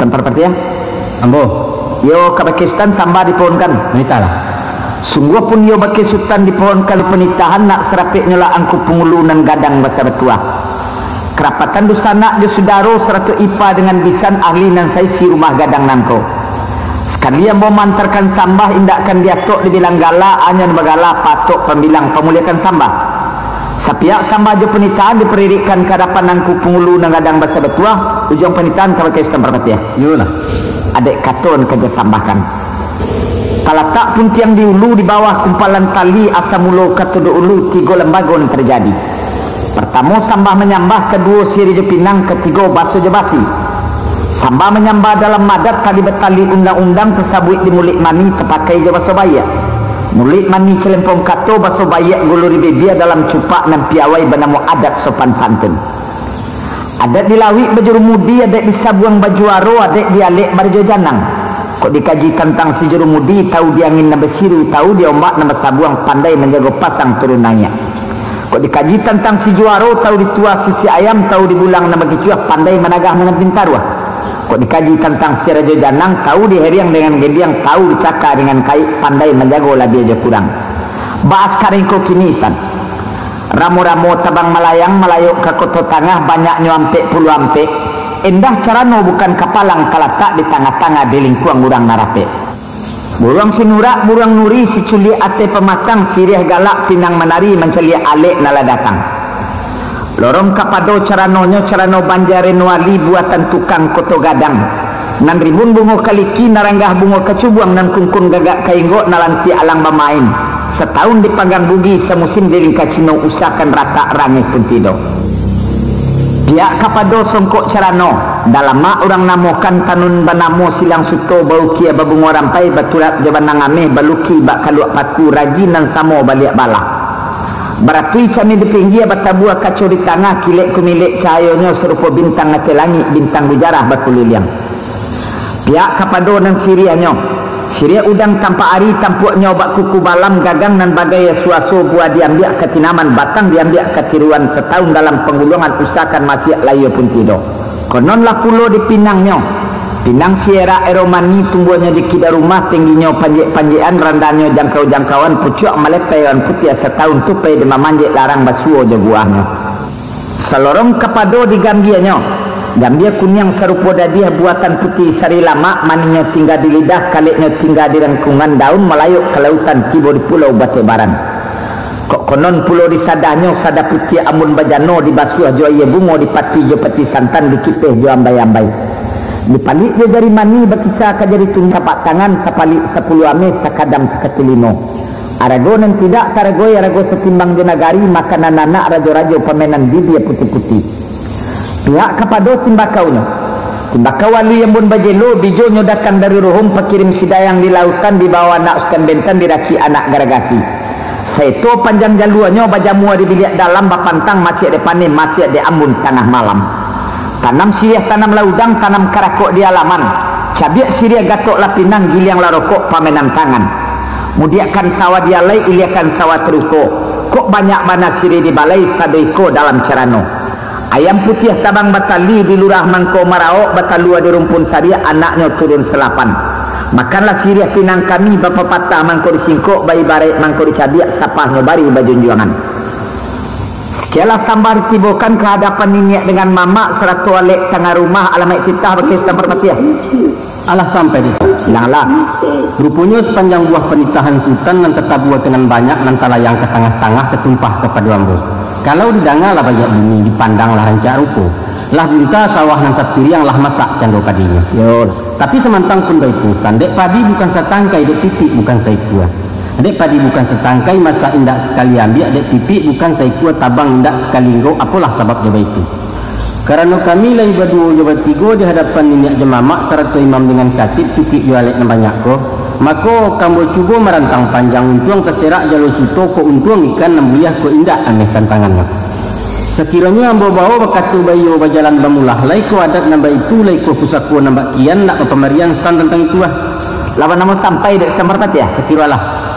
Tan Parpatiah? Ambo. Iyo, kabake Sutan sambah dipohonkan. Manitahlah. Sungguahpun iyo bakeh Sutan dipohonkan panitahan, nak sarapeknyo lah Angku Pangulu nan gadang basa batuah. Karapatan dunsanak jo sudaro sarato ipa dangan bisan ahli nan saisi rumah gadang nangko. Sakali ambo maantakan sambah indak kan diatok dibilang gala, hanyo nan bagala patok pambilang pamuliakan sambah. Sapihak sambah jo panitahan diparirikkan ka adapan Angku Pangulu nan gadang basa batuah, ujuang panitahan kabake Sutan Parpatiah. Iyolah. Adaik kato nan ka disambahkan. Talatak puntiang di ulu, di bawah kumpalan tali, asa mulo kato dahulu, tigo lambago nan tarjadi. Partamo, sambah manyambah, kaduo, siriah jo pinang, katigo, baso jo basi. Sambah manyambah dalam adat, tali batali undang-undang, tasabuik di muluik mani, tapakai jo baso baiak. Muluik mani calempong kato, baso baiak gulu di bibia, dalam cupak nan piawai banamo adat sopan santun. Adaik di lauik bajurumudi, adaik di sabuang bajuaro, adaik di alek barajo janang. Kok dikaji tantang si jurumudi, tahu di angin nan basiru, tahu di ombak nan basabuang, pandai manjago pasang turun naiak. Kok dikaji tantang si juaro, tahu di tuah sisiak ayam, tahu di bulang nan bakicuah, pandai managah nan pintaruah. Kok dikaji tantang si rajo janang, tahu di heriang dengan gendiang, tahu di caka dengan kaik, pandai manjago labiah jo kurang. Baa sakali ko kini, Sutan? Ramo-ramo tabang malayang, malayok ka Koto Tangah, banyaknyo ampek puluah ampek. Endah carano bukan kapalang, talatak di tangah-tangah, di lingkuang urang nan rapek. Buruang sinurak, buruang nuri, siculiak ateh pamatang, siriah galak pinang manari, mancaliak alek nan lah datang. Lorong kapado caranonyo, carano banja Reno Ali, buatan tukang Koto Gadang. Nan rimbun bungo kaliki, nan ranggah bungo kacubuang, nan kungkun gagak ka inggok, nan lantiak alang bamain. Satahun dipanggang Bugih, samusim di lingka Cino, usahkan ratak rangeh pun tido. Pihak kapado songkok carano, dalamak urang namokan, tanun banamo silang suto, baukia babungo rampai, baturap jo banang ameh, baluki bak kaluak paku, ragi nan samo baliak balah. Baratui cameh di pinggia, batabua kaco di tangah, kilek kumilek cahayonyo, sarupo bintang ateh langik, bintang gujarah bakuliliang. Pihak kapado nan siriahnyo, siriah udang tampak ari, tampuaknyo bak kuku balam, gagang nan bagai suaso, buah diambiak ka tinaman, batang diambiak ka tiruan, satahun dalam pangguluangan, usahkan masiak layua pun tido. Kononlah pulo di pinangnyo, pinang si erak eromani, tumbuahnyo di kida rumah, tingginyo panjek-panjekan, randahnyo jangkau-jangkauan, pucuak malepai awan putiah, satahun tupai di mamanjek, larang basuo jo buahnyo. Salorong kapado di gambianyo, gambia kuniang sarupo dadiah, buatan putiah sari lamak, manihnyo tingga di lidah, kaleknyo tingga di rangkungan, daun malayok ka lautan, tibo di pulau batebaran. Kok konon pulo di sadahnyo, sadah putiah ambun bajano, dibasuah jo aia bungo, dipatih jo patih santan, dikipeh jo ambai-ambai. Dipalik jo jari manih, bakisa ka jari tungga tapak tangan, sapalik sapuluah ameh, sakadam sakati limo. Arago nan tidak taragoi, arago satimbang jo nagari, makanan anak rajo-rajo, pamainan bibia putih-putih. Pihak kapado timbakaunyo, Timbakau alui ambun bajelo, bijonyo datang dari Ruhum, pakirim si Dayang di lautan, dibawa anak Sutan Bentan, diracik anak Garagasi. Saeto panjang jaluanyo, bajamua di biliak dalam, bapantang masiak dek paneh, masiak dek ambun tangah malam. Tanam siriah, tanam laudang, tanam karakok di alaman. Cabiak siriah, gatok lah pinang, giliang lah rokok, pamainan tangan. Mudiakkan sawah di alai, iliakan sawah taruko. Kok banyak bana siriah di balai, sado iko dalam carano. Ayam putiah tabang batali, di lurah mangko maraok, batalua di rumpun sariak, anaknyo turun salapan. Makanlah siriah pinang kami, bapapatah mangko disingkok, baibaraik mangko dicabiak, sapahnyo bari bajunjuangan. Sekianlah sambah ditibokan ka hadapan niniak dengan mamak, sarato alek tangah rumah, alamaik titah bakeh Sutan Parpatiah. Alah sampai di. Ilang lah. Ruponyo sapanjang buah panitahan Sutan nan tatabua ka nan banyak, nan talayang ka tangah-tangah, tatumpah kapado ambo. Kalau didanga lah baiak bunyi, dipandang lah rancak rupo. Lah bunta sawah nan sapiriang, lah masak cando padinyo. Yo. Tapi samantang pun baitu, Sutan, dek padi bukan satangkai, dek pipik bukan saikua. Dek padi bukan satangkai, masak indak sakali ambiak, dek pipik bukan saikua, tabang indak sakali inggok, apolah sababnyo baitu? Karano kami lai baduo jo batigo di hadapan niniak jo mamak, sarato imam dengan katib, cukuik jo alek nan banyak ko, mako, ka ambo cubo marantang panjang, untuang taserak jalo suto, kok untuang ikan nan buliah, kok indak ameh tantangannyo. Sakironyo ambo bawo bakato baiyo, bajalan bamulah, lai ko adat nan baitu, lai ko pusako nan bak kian, nak bapambarian Sutan tantang itu, ah. Lawan namo sampai dek Sutan Parpatiah? Sakiro alah.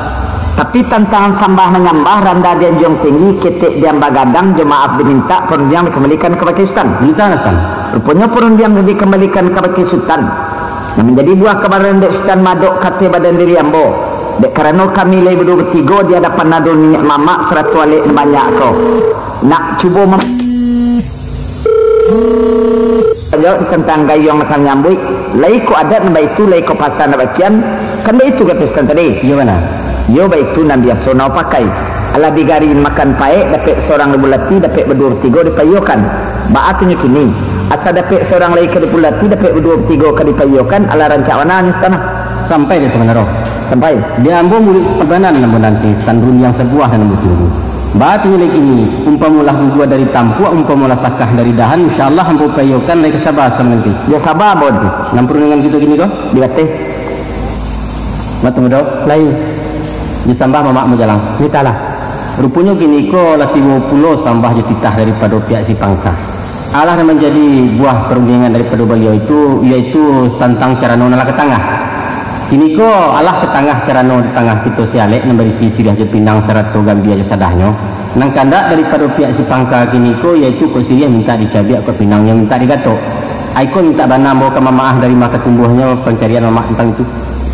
Tapi tantangan sambah manyambah, randah dianjuang tinggi, ketek diambah gadang, jo maaf dimintak, parundiang dikambalikan kabake Sutan. Mintaklah, Sutan. Ruponyo parundiang dikambalikan kabake Sutan. Nan manjadi buah kabaran dek Sutan, madok kateh badan diri ambo. Dek karano kami lai baduo batigo di hadapan ado niniak mamak sarato alek nan banyak ko. Nak cubo mem- Jawab tantang gayuang nan ka manyambuik, lai ko adat nan baitu, lai ko pasa nan bakian, kan baitu kato Sutan tadi? Iyo bana. Iyo baitu nan biaso nyo pakai. Alah digari makan paek, dapek sorang dibulati, dapek baduo batigo dipaiyokan. Baa tu nyo kini? Asa dapek sorang lai ka dibulati, dapek baduo batigo ka dipaiyokan, alah rancak bana nyo Sutan ah. Sampai dek Sutan Mandaro. Sampai. Di ambo murid sapabanan nan mananti, Sutan, rundiang sabuah nan ambo tunggu. Baa tu nyo lai kini, umpamolah gugua dari tampuak, umpamolah sakah dari dahan, insya Allah ambo paiyokan, lai ka saba Sutan mananti. Yo saba ambo tu. Nan parundiangan kito kini ko? Di bateh. Mak tunggu dok. Lai. Disambah mamak majalang. Mintaklah. Ruponyo kini ko lah tibo pulo sambah jo titah daripado pihak si pangka. Alah nan manjadi buah parundiangan daripado baliau itu, yaitu tantang carano nan lah ka tangah. Kini ko alah ka tangah carano di tangah kito si alek nan barisi siriah jo pinang sarato gambia jo sadahnyo. Nan kandak daripado pihak si pangka kini ko, yaitu kok siriah mintak dicabiak, kok pinangnyo mintak digatok. Ai ko mintak bana ambo ka mamaah dari ma ka tumbuahnyo pancarian mamak tantang itu.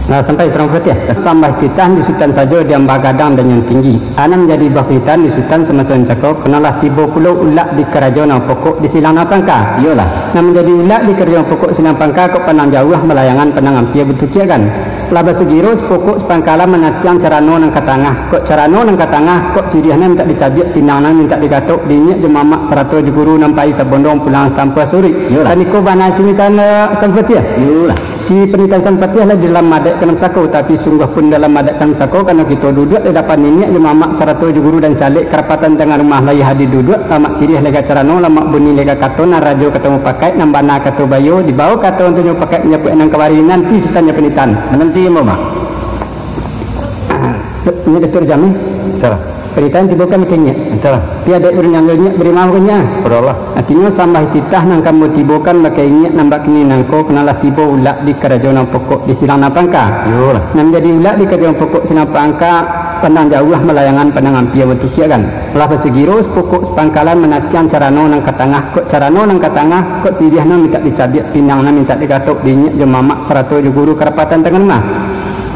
Nah, sampai Sutan Parpatiah. Sambah titah di Sutan sajo diambah gadang dan nan tinggi. Anan jadi buah panitahan di Sutan samaso nan cako, konalah tibo pulo ulak di karajo nan pokok di silang nan pangka. Iyolah. Nan manjadi ulak di karajo nan pokok silang pangka, kok pandang jauah malayangan, pandang ampia batukiakan. Lah basugiro sapokok sapangka lah manatiang carano nan ka tangah. Kok carano nan ka tangah, kok siriah nan mintak dicabiak, pinang nan mintak digatok, di inyiak jo mamak sarato jo guru nan pai sabondong pulang sampuah suruik. Iyolah. Kan iko bana panitahan, eh, Sutan Parpatiah? Iyolah. Si panitahan Sutan Parpatiah lah di dalam adat ka nan sako, tapi sungguah pun dalam adat ka nan sako, karano kito duduak di dapan niniak jo mamak sarato jo guru dan si alek karapatan tangah rumah lai hadir duduak, lamak siriah lega carano, lamak bunyi lega kato, nan rajo kato mupakaik, nan bana kato baiyo, dibawo kato untuak nyo pakaik manjapuik nan kabari, nanti Sutan nyo panitahan. Mananti ambo, Mak. Inyiak Datuak Rajo Ameh. Salah. Panitahan tibokan ka inyiak. Salah. Tapi adaik urang nan inyiak bari maaf ka inyiak. Pada Allah. Artinyo sambah titah nan ka ambo tibokan baka inyiak nan bak kini nangko, konalah tibo ulak di karajo nan pokok di silang nan pangka. Iyolah. Nan manjadi ulak di karajo nan pokok silang pangka, pandang jauah malayangan, pandang ampia batukiakan. Lah basugiro sapokok sapangka lah manatiang carano nan ka tangah, kok carano nan ka tangah, kok siriah nan mintak dicabiak, pinang nan mintak digatok, di inyiak jo mamak sarato jo guru karapatan tangah rumah.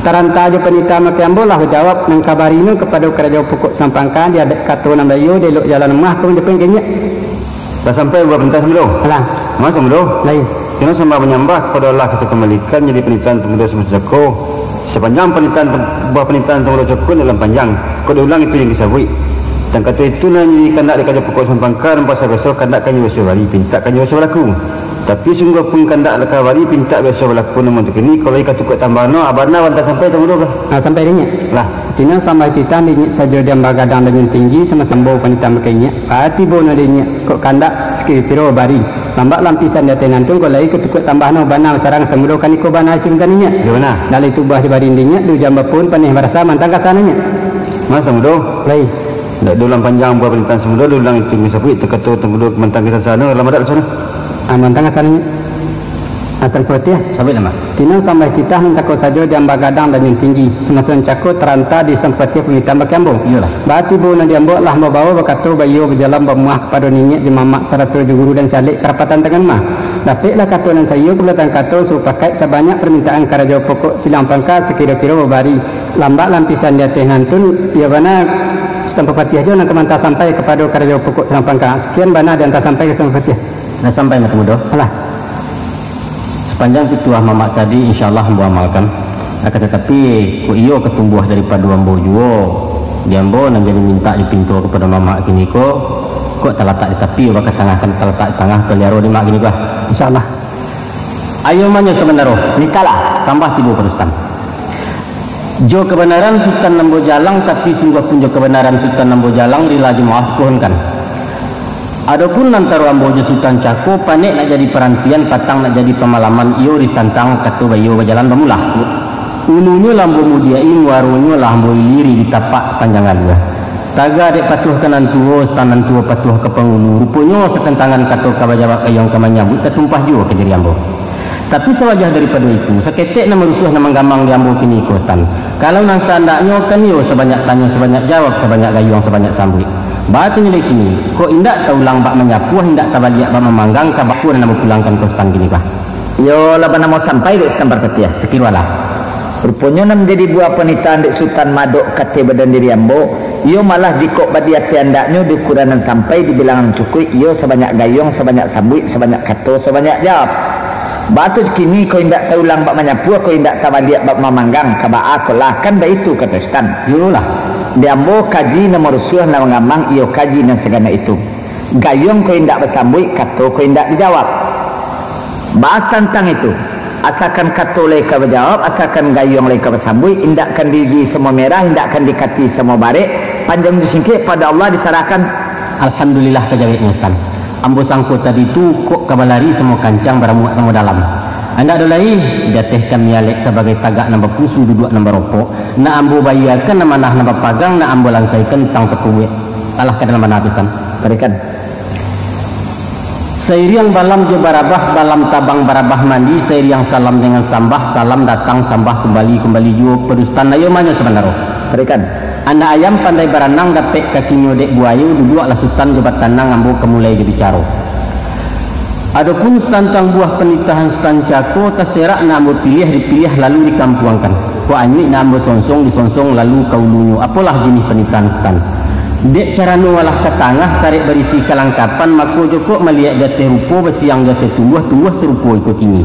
Taranta jo panitahan bak ambo lah bajawab nan kabarino kapado karajo pokok silang pangka, di adaik kato nan baiyo, di elok jalan rumah, ka manjapuik ka inyiak. Lah sampai buah panitahan Sutan Mudo? Alah. Manga Sutan Mudo? Lai. Kino sambah manyambah kapado Allah, kito kambalikan jadi panitahan Sutan Mudo samaso cako. Sapanjang panitahan, buah panitahan Sutan Mudo cako nan lah panjang, kok diulang itu nan disabuik. Tantang kato itu nan kandak di karajo pokok silang pangka, nan biaso-biaso kandak ka nyo biaso bari, pintak ka nyo biaso balaku. Tapi sungguah pun kandak lah kabari pintak biaso balaku, namun tu kini, kalau ika tukuk tambah no, abana bantah sampai Sutan Mudo kah? Nah, sampai di inyiak. Lah. Tino sambah titah di inyiak sajo diambah gadang dan nan tinggi, samo-samo panitahan baka inyiak. Pati bono di inyiak, kok kandak sakiro-kiro bari. Lambak lampisan di ateh nantun, kok lai katukuak tambah no, bana sarang Samudo, kaniko bana isi mantani nyiak. Yo, bana. Lalai tubuah jo barinding nyiak, di ujan bapun paneh barasa mantang kasana nyiak. Mas Samudo. Lai. Ndak dulang panjang buah panitahan Samudo, dulang itu misapuik, takato Samudo mantang kasana, lama dak kasana. Ah, mantang kasana nyiak. Atan kuatiah. Sabik nama. Tino sampai titah nan cako sajo di amba gadang dan nan tinggi. Samaso nan cako taranta di Sampuatiah pamitahan baki ambo. Iyolah. Batibo nan di ambo lah mambawo bakato baiyo bajalan bamuah pado niniak jo mamak sarato jo guru dan salek karapatan tangan mah. Dapeklah kato nan saiyo kabuatan kato sapakaik sabanyak parmintaan karajo pokok silang pangka sakiro-kiro babari lambak lampisan di ateh nantun, iyo bana Sutan Papatiah jo nan ka manta sampai kapado karajo pokok silang pangka. Sakian bana di anta sampai ka Sutan Papatiah. Lah sampai mah Samudo. Alah. Sapanjang pituah mamak tadi, insya Allah ambo amalkan. Akan tatapi, kok iyo ka tumbuah daripado ambo juo, di ambo nan jadi mintak dipinto kapado mamak kiniko, kok talatak di tapi, baka tangah kan talatak di tangah, paliaro di mak kiniko. Insya Allah. Ayo manyo sabandaro. Mintaklah. Sambah tibo ka Sutan. Jo kabanaran Sutan ambo jalang, tapi sungguah pun jo kabanaran Sutan ambo jalang, rila jo maaf dipohonkan. Adopun antaro ambo jo Sutan cako, panek nak jadi parantian, patang nak jadi pamalaman, iyo di tantang kato baiyo bajalan bamulah. Ulunyo lah ambo mudiak-i, muaronyo lah ambo iliri di tapak sapanjang alua. Taga dek patuah ka nan tuo, Sutan nan tuo patuah ka pangulu, ruponyo satantangan kato ka bajawab, gayuang ka manyambuik, tatumpah juo ka diri ambo. Tapi sawajah daripado itu, saketek nan marusuah nan manggamang di ambo kiniko, Sutan. Kalau nan saandaknyo kan iyo sabanyak tanyo, sabanyak jawab, sabanyak gayuang, sabanyak sambuik. Batanyo dek kini, kok indak taulang bak manyapuah, indak tabaliak bak mamanggang, ka bako nan ambo pulangkan ka Sutan kini, bah? Iyo lah banamo sampai dek Sutan Parpatiah. Sakiro alah. Ruponyo nan manjadi buah panitahan dek Sutan madok ka ateh badan diri ambo, iyo malah jikok bak di ateh andaknyo di ukuran nan sampai, di bilangan cukuik, iyo sabanyak gayuang, sabanyak sambuik, sabanyak kato, sabanyak jawab. Baa tu kini, kok indak taulang bak manyapuah, kok indak tabaliak bak mamanggang, ka baa ko lah, kan baitu kato Sutan. Iyolah. Di ambo kaji nan marusuah nan manggamang, iyo kaji nan sagana itu. Gayuang kok indak basambuik, kato kok indak dijawab. Bahas tantang itu, asakan kato lai ka bajawab, asakan gayuang lai ka basambuik, indak kan diuji samo merah, indak kan dikati samo barek, panjang jo singkek pado Allah disarahkan. Alhamdulillah ka jaweknyo, Sutan. Ambo sangko tadi tu kok ka balari samo kancang, baramuak samo dalam. Indak ado lai, di ateh kami alek sabagai tagak nan bapusu, duduak nan baropok, nak ambo baiakan amanah nan bapagang, nak ambo lansaikan utang tapubuak. Alah ka dalam bana tu, Sutan. Barikan. Sairiang balam jo barabah, balam tabang barabah mandi, sairiang salam dengan sambah, salam datang, sambah kumbali, kumbali juo ka Sutan, ayo manyo sabandaro. Barikan. Anak ayam pandai baranang, dapek kakinyo dek buayo, duduaklah Sutan jo batanang, ambo ka mulai jo bicaro. Adopun tantang buah panitahan Sutan cako, taserak nak ambo piliah, dipiliah lalu dikampuangkan. Kok anyuik nak ambo sonsong, disonsong lalu ka ulunyo. Apolah jinih panitahan Sutan. Dek carano alah ka tangah, sarek barisi kalangkapan, mako jokok maliek di ateh rupo, basiang di ateh tumbuah, tumbuah sarupo iko kini.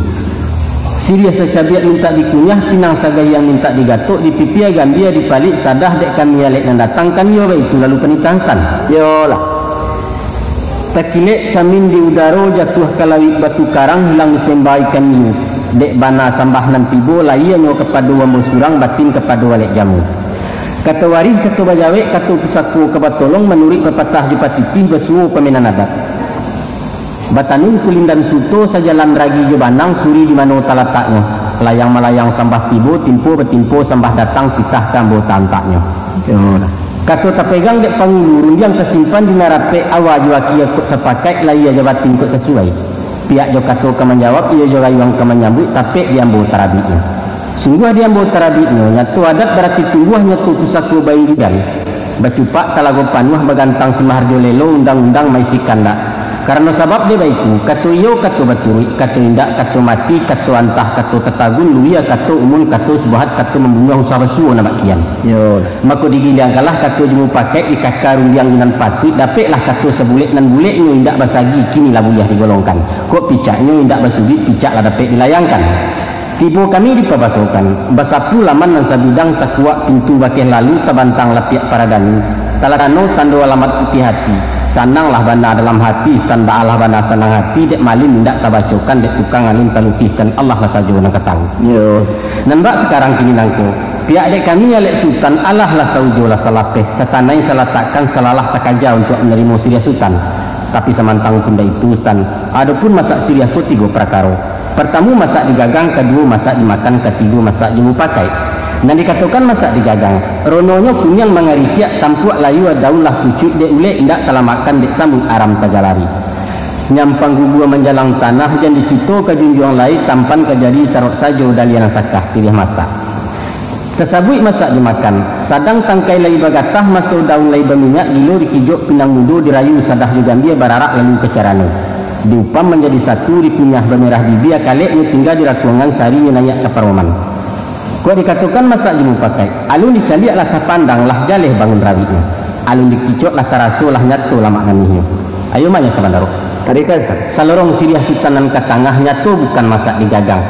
Siriah sacabiak mintak dikunyah, pinang sagayang mintak digatok, dipipia gambia, dipalik sadah, dek kami alek nan datang, kan iyo baitu lalu panitahan Sutan. Iyolah. Takilek camin di udaro, jatuah ka lauik batu karang, hilang disemba ikan hiu. Dek bana sambah nan tibo, lahianyo kapado ambo surang, batin kapado alek jamu. Kato warih, kato bajawek, kato pusako ka batolong, manuruik papatah jo patitih, basuo pamenan adat. Batanun kulindan suto, sajalan ragi jo banang, suri di mano talataknyo. Layang malayang sambah tibo, timpo batimpo sambah datang, pitah ka ambo taantaknyo. Yo lah. Kato tapegang dek pangulu, rundiang tasimpan di nan rapek, awa jo akia kok sapakaik, lahia jo batin kok sasuai. Pihak jo kato ka manjawab, iyo jo gayuang ka manyambuik, tapek di ambo tarabiknyo. Sungguah di ambo tarabiknyo, nyato adat barati tumbuah, nyato pusako bairian. Bacupak talago panuah, bagantang si maharjo lelo, undang-undang maisi kandak. Karano sabab dek baitu, kato iyo kato baturuik, kato indak kato mati, kato antah kato tatagun, luia kato umun, kato subahat kato mambunuah, usah basuo nan bak kian. Yo. Mako digiliangkanlah kato jo mupakaik, dikaka rundiang jo nan patuik, dapeklah kato sabulek, nan buleknyo indak basagi, kini lah buliah digolongkan. Kok picaknyo indak basuduik, picak lah dapek dilayangkan. Tibo kami dipabasokan, basapu laman nan sabidang, takuak pintu bakeh lalu, tabantang lapiak paradani. Talarano tando alamat putiah ati, sananglah bana dalam hati, tan baalah bana sanang hati, dek malin indak tabacokan, dek tukang alun talukihkan, Allah lah sajo nan ka tahu. Yo. Nan bak sakarang kini nangko, pihak dek kami alek Sutan, alah lah saujo lah salapeh, satanai salatakkan, salalah sakaja untuak manarimo siriah Sutan. Tapi samantang pun baitu, Sutan, adopun masak siriah ko tigo parakaro. Partamo masak digagang, kaduo masak dimakan, katigo masak jo mupakaik. Nan dikatokan masak digagang, rononyo kuniang mangarisiak, tampuak layua daun lah pucuik, dek ulek indak talamakkan, dek sambuik aram tagalari. Nyampang gugua manjalang tanah, jan dikito ka junjuang lai, tampan ka jadi sarok sajo, daliah nan sakah siriah masak. Tasabuik masak dimakan, sadang tangkai lai bagatah, maso daun lai baminyak, gilo dikijok pinang mudo, dirayu sadah jo gambia, bararak lalu ka carano. Diupam manjadi satu, dikunyah bamerah bibia, kaleknyo tingga di rakuangan, sarinyo naiak ka paroman. Kok dikatokan masak jo mupakaik, alun dicaliak lah tapandang, lah jaleh bangun rawiknyo. Alun dikicok lah taraso, lah nyato lamak manihnyo. Ayo mah nyo ka bandaro. Tarika, Sutan. Salorong siriah Sutan nan ka tangah, nyato bukan masak digagang.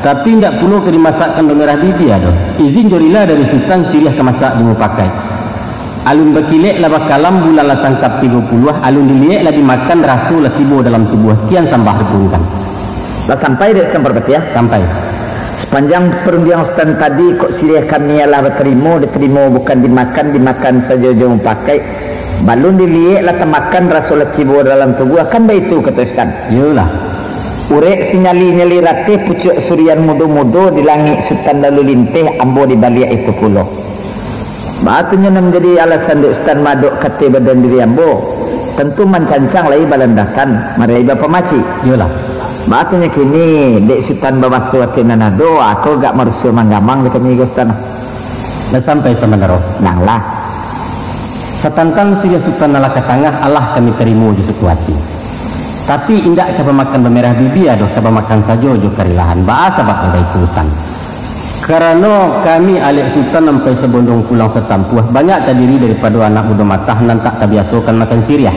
Tapi indak pulo ka dimasakkan bamerah bibia doh. Izin jo rila dari Sutan, siriah ka masak jo mupakaik. Alun bakilek lah bakalam, bulan lah tangkap tigo puluah, alun diliek lah dimakan, raso lah tibo dalam tubuah, sakian sambah diturunkan. Lah sampai dek Sutan Parpatiah? Sampai. Sapanjang parundiangan Sutan tadi, kok siriah kami alah batarimo, ditarimo bukan dimakan, dimakan sajo jo mupakaik. Balun diliek lah tamakan, raso lah tibo dalam tubuah, kan baitu kato Sutan? Iyolah. Urek sinyali-nyali rateh, pucuak surian mudo-mudo, di langik Sutan lalu linteh, ambo di baliak itu pulo. Baa tu nyo nan manjadi alasan dek Sutan maadok ka ateh badan diri ambo? Tantu mancancang lai balandasan, marai bapamacik. Iyolah. Baa tu nyo kini, dek Sutan babaso ateh nan ado, ako agak marusuah manggamang di kami ko, Sutan. Lah sampai, Sutan Bandaro? Nang lah. Satantang siriah Sutan nan lah ka tangah, alah kami tarimo jo suko ati. Tapi indak ka bamakan bamerah bibia doh, ka bamakan sajo jo karilahan. Baa sabab nan baitu, Sutan? Karano kami alek Sutan ampai sabondong pulang satampuah, banyak tadiri daripado anak mudo matah nan tak tabiasokan makan siriah.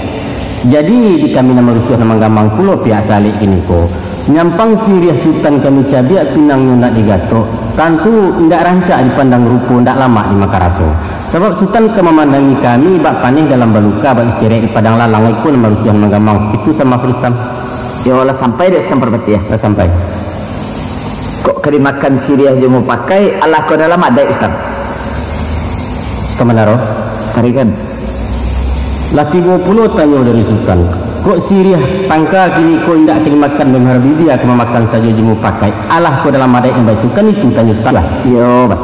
Jadi, di kami nan marusuah nan manggamang pulo pihak salek kini ko. Nyampang siriah Sutan kami cabiak, pinangnyo nak digatok, tantu indak rancak dipandang rupo, indak lamak dimakan raso. Sabab Sutan ka mamandangi kami bak paneh dalam baluka, bak icerek di padang lalang, iko nan marusuah nan manggamang, itu sambah Sutan. Iyo, lah sampai dek Sutan Parpatiah? Lah sampai. Kok ka dimakan siriah jo mupakaik, alah ko dalam adaik, Sutan? Sutan Bandaro? Tarikan. Lah tibo pulo tanyo dari Sutan. Kok siriah tangka kini ko indak ka dimakan bamerah bibia, ka mamakan sajo jo mupakaik, alah ko dalam adaik nan baitu, kan itu tanyo Sutan lah? Iyo, bah.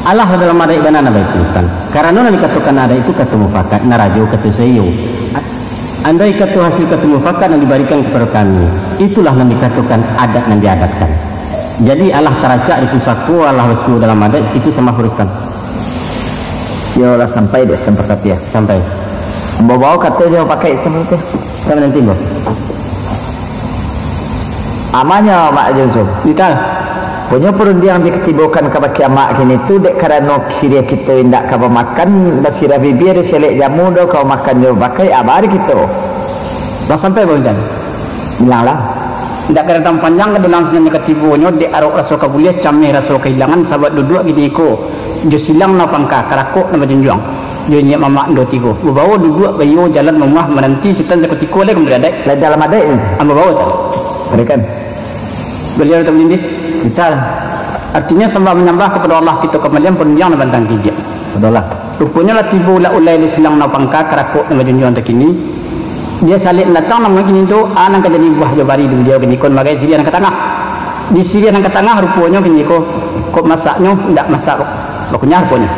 Alah dalam adaik bana nan baitu, Sutan. Karano nan dikatokan adaik tu kato mufakat, nan rajo kato seiyo. Andai kato hasil kato mufakat nan dibarikan kapado kami, itulah nan dikatokan adat nan diadatkan. Jadi, alah taracak di pusako, alah basuo dalam adaik, itu sambah Sutan. Iyo, lah sampai dek Sutan Parpatiah? Sampai. Ambo bao kato jo mupakaik Sutan Parpatiah. Sutan mananti ambo. Amanyo, Mak Junsu. Nitah. Punyo parundiang dikatibokan ka bakeh amak kini tu, dek karano siriah kito indak ka bamakan, basirah bibia, diselek jamu do ka bamakan jo mupakaik, abari kito. Lah sampai, Bang Jan? Bilanglah. Indak ka datang panjang ka dulang, sinan katibonyo, dek arok raso ka buliah, cameh raso kahilangan, sabab duduak kini ko, jo silang nan pangka, karakok nan bajunjuang, jo niniak mamak ando tigo. Babawo duduak baiyo jalan mamuah, mananti Sutan sakutiko lai ka mambari adaik. Lai dalam adaik ni? Ambo bawo tu. Barikan. Baliau datang manindih. Kita. Artinyo, sambah manyambah kapado Allah, kito kambalian parundiang nan bantang kijek. Kapado Allah. Ruponyo lah tibo ulak ulai di silang nan pangka, karakok nan bajunjuang takini. Dia salek datang nan kini tu, a nan ka jadi buah jo bari di baliau kini ko, magai siriah nan ka tangah. Di siriah nan ka tangah ruponyo kini ko, kok masaknyo indak masak bakunyah ruponyo.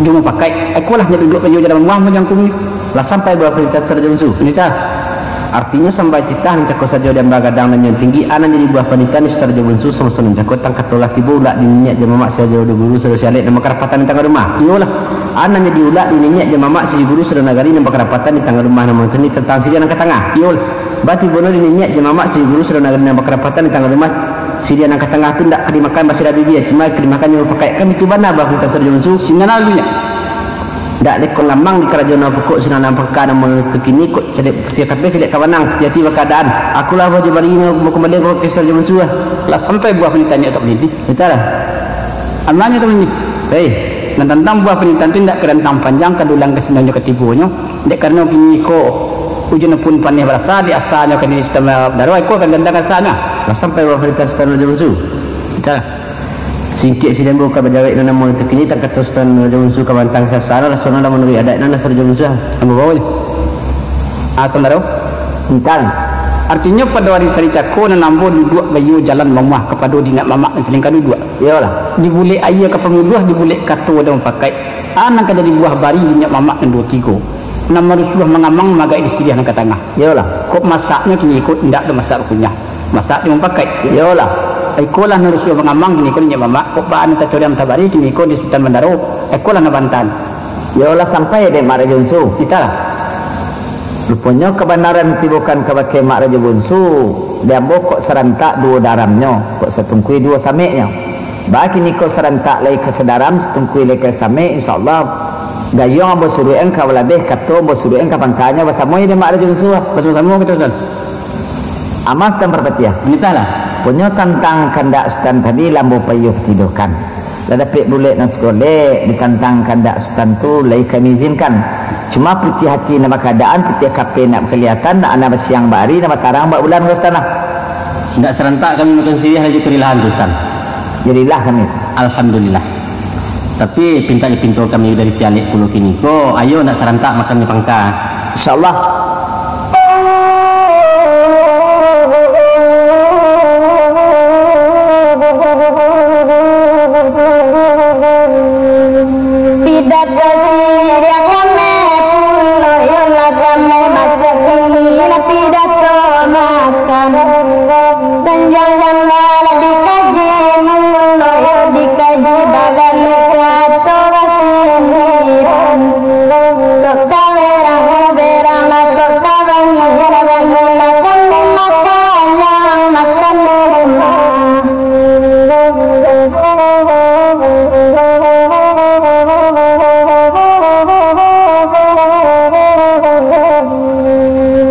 Jo mupakaik, ikolah nyo duduak baiyo jalan mamuah manjangkung. Lah sampai buah panitahan Sutan Rajo Bunsu? Panitahan. Artinyo, sambah titah nan cako sajo di amba gadang nan tinggi, a nan jadi buah panitahan Sutan Rajo Bunsu, samo-samo nan cako tang kato lah tibo ulak di niniak jo mamak, sajo di guru, sajo si alek nan bakarapatan di tangah rumah. Iyolah, a nan jadi ulak di niniak jo mamak, sajo guru, sajo nagari nan bakarapatan di tangah rumah, nan mangkini tantang siriah nan ka tangah. Iyolah, batibono di niniak jo mamak, sajo guru, sajo nagari nan bakarapatan di tangah rumah, siriah nan ka tangah tu ndak ka dimakan basirah bibia, cuma ka dimakan jo mupakaik. Kan itu bana buah panitahan Sutan Rajo Bunsu? Sinan alunyo. Ndak dek ko lamang di karajo nan pokok sinan nan pangka nan mangko kini, kok caliak putiah tapi caliak ka banang, hati-hati bakaadaan. Akulah buah jo bari nan bakumbali ka Sutan Rajo Bunsu lah. Lah sampai buah panitahan nyo tu manindih? Entahlah. Amanyo tu manindih. Hei, nan tantang buah panitahan tu ndak ka datang panjang ka dulang ka sinan jo katibonyo, dek karano kini ko ujan pun paneh barasa, di asanyo kini Sutan Bandaro, iko ka datang asanyo. Lah sampai buah panitahan Sutan Rajo Bunsu? Entahlah. Singkek si Dembo ka bajawek nan namo tu kini, tang kato Sutan Rajo Bunsu ka bantang sasana, rasonyo lah manuruik adaik nan Sutan Rajo Bunsu. Ambo bawo. Ah, Sutan Bandaro? Tantang. Artinyo, pado ari sari cako nan ambo duduak baiyo jalan mamuah kapado niniak mamak nan saling ka duduak. Iyolah. Dibulek aia ka panguluah, dibulek kato ka mupakaik. A nan ka jadi buah bari niniak mamak nan duo tigo. Nan marusuah mangamang, magaik di siriah nan ka tangah. Iyolah. Kok masaknyo kini ko indak doh masak bakunyah. Masak di mupakaik. Iyolah. Ikolah nan rusuah mangamang kini ko niniak mamak. Kok baa nan tacoriang tabari kini ko di Sutan Bandaro. Ikolah nan bantan. Iyolah sampai dek Mak Rajo Unsu. Kitalah. Ruponyo kabanaran tibokan kabake Mak Rajo Bunsu, di ambo kok sarantak duo daramnyo, kok satungkui duo sameknyo. Ba kini ko sarantak lai ka sadaram, satungkui lai ka samek, insya Allah. Gayuang ambo suruikan ka balabeh, kato ambo suruikan ka pangkanyo, basamo jo dek Mak Rajo Bunsu. Basamo-samo kito, Sutan. Amas dan Parpatiah. Nitahlah. Punyo tantang kandak Sutan tadi lah ambo paiyo patidokan. Lah dapek bulek nan sagolek, ditantang kandak Sutan tu lai kami izinkan. Cuma putiah ati nak bakadaan, putiah kape nak bakaliatan, nak, nak basiang bak ari, nak batarang bak bulan, ko Sutan lah. Indak sarantak kami makan siriah lagi karilahan tu, Sutan. Jadilah kami. Alhamdulillah. Tapi, pintak jo pinto kami dari si Alek pulo kini ko, ayo nak sarantak makan di pangka. Insya Allah. Pidato siriah kami pulo, yolah kami masak siriah, pidato makan. Sanjang-sanjang lah dikaji mulo, yo dikaji balalu kato basindiran. Kok ka berang-berang lah, kok ka bangih-bangih lah, kami makan yang makan di rumah.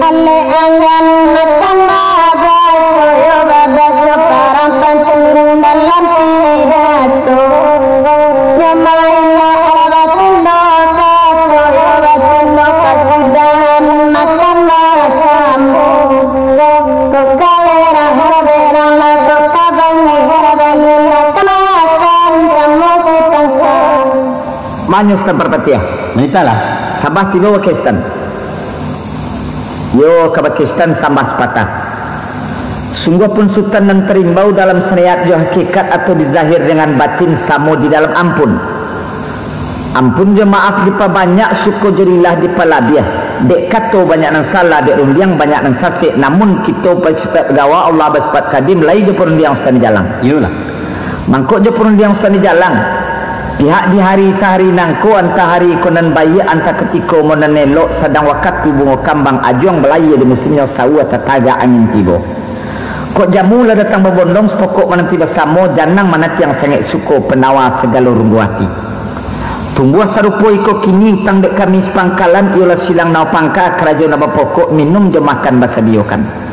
Alek anggan makan babaso, yo babaso parang panturun dalam pidato. Nyo main lah batundo kato, yo batundo kasudahan makan basamo. Kok ka berang-berang lah, kok ka bangih-bangih lah, makan samo sapangka. Manyo Sutan Parpatiah. Manitahlah. Sabah tibo bakeh Sutan. Yo, ka bakeh Sutan sambah sapatah. Sungguahpun Sutan nan tarimbau dalam syariat jo hakikat atau di zahir dengan batin samo di dalam ampun. Ampun jo maaf dipabanyak, suko jo rilah dipalabiah. Dek kato banyak nan salah, dek rundiang banyak nan sasek. Namun kito basifat gawa, Allah basifat kadim, lai jo parundiang Sutan di jalang. Iyolah. Mangko jo parundiang Sutan di jalang. Pihak di hari sahari nangko, antah hari ko nan baiak, antah katiko mo nan elok, sadang wakatu bungo kambang ajuang balayia di musimnyo, sawa tatagak angin tibo. Kok jamu lah datang babondong, sapokok mananti basamo, janang manatiang sangek suko, panawa sagalo runggu ati. Tumbuah sarupo iko kini, utang dek kami sapangkalan, iyolah silang nao pangka, karajo nan bapokok, minum jo makan basadiokan.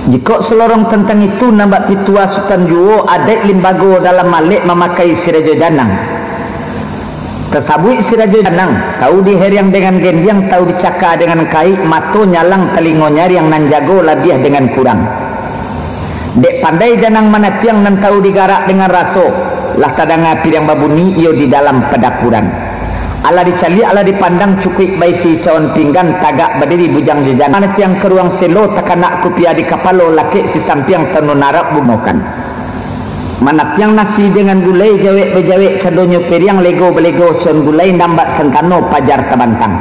Jikok salorong tantang itu, nan bak pitua Sutan juo, adaik limbago dalam alek mamakai sirajo janang. Tasabuik sirajo janang, tau diheriang dengan gendiang, tau dicaka dengan kaik, mato nyalang, talingo nyariang, nan jago labiah dengan kurang. Dek pandai janang manatiang, nan tau digarak dengan raso, lah tadanga piriang babuni iyo di dalam padapuran. Alah dicaliak, alah dipandang, cukuik baisi cawan pinggan, tagak badiri bujang jo janang. Manatiang ka ruang selo, takanak kupiah di kapalo, lakek sisampiang tanun arab bumokan. Manatiang nasi dengan gulai, jawek bajawek cadonyo piriang, lego balego cawan gulai, nan bak santano pajar tabantang.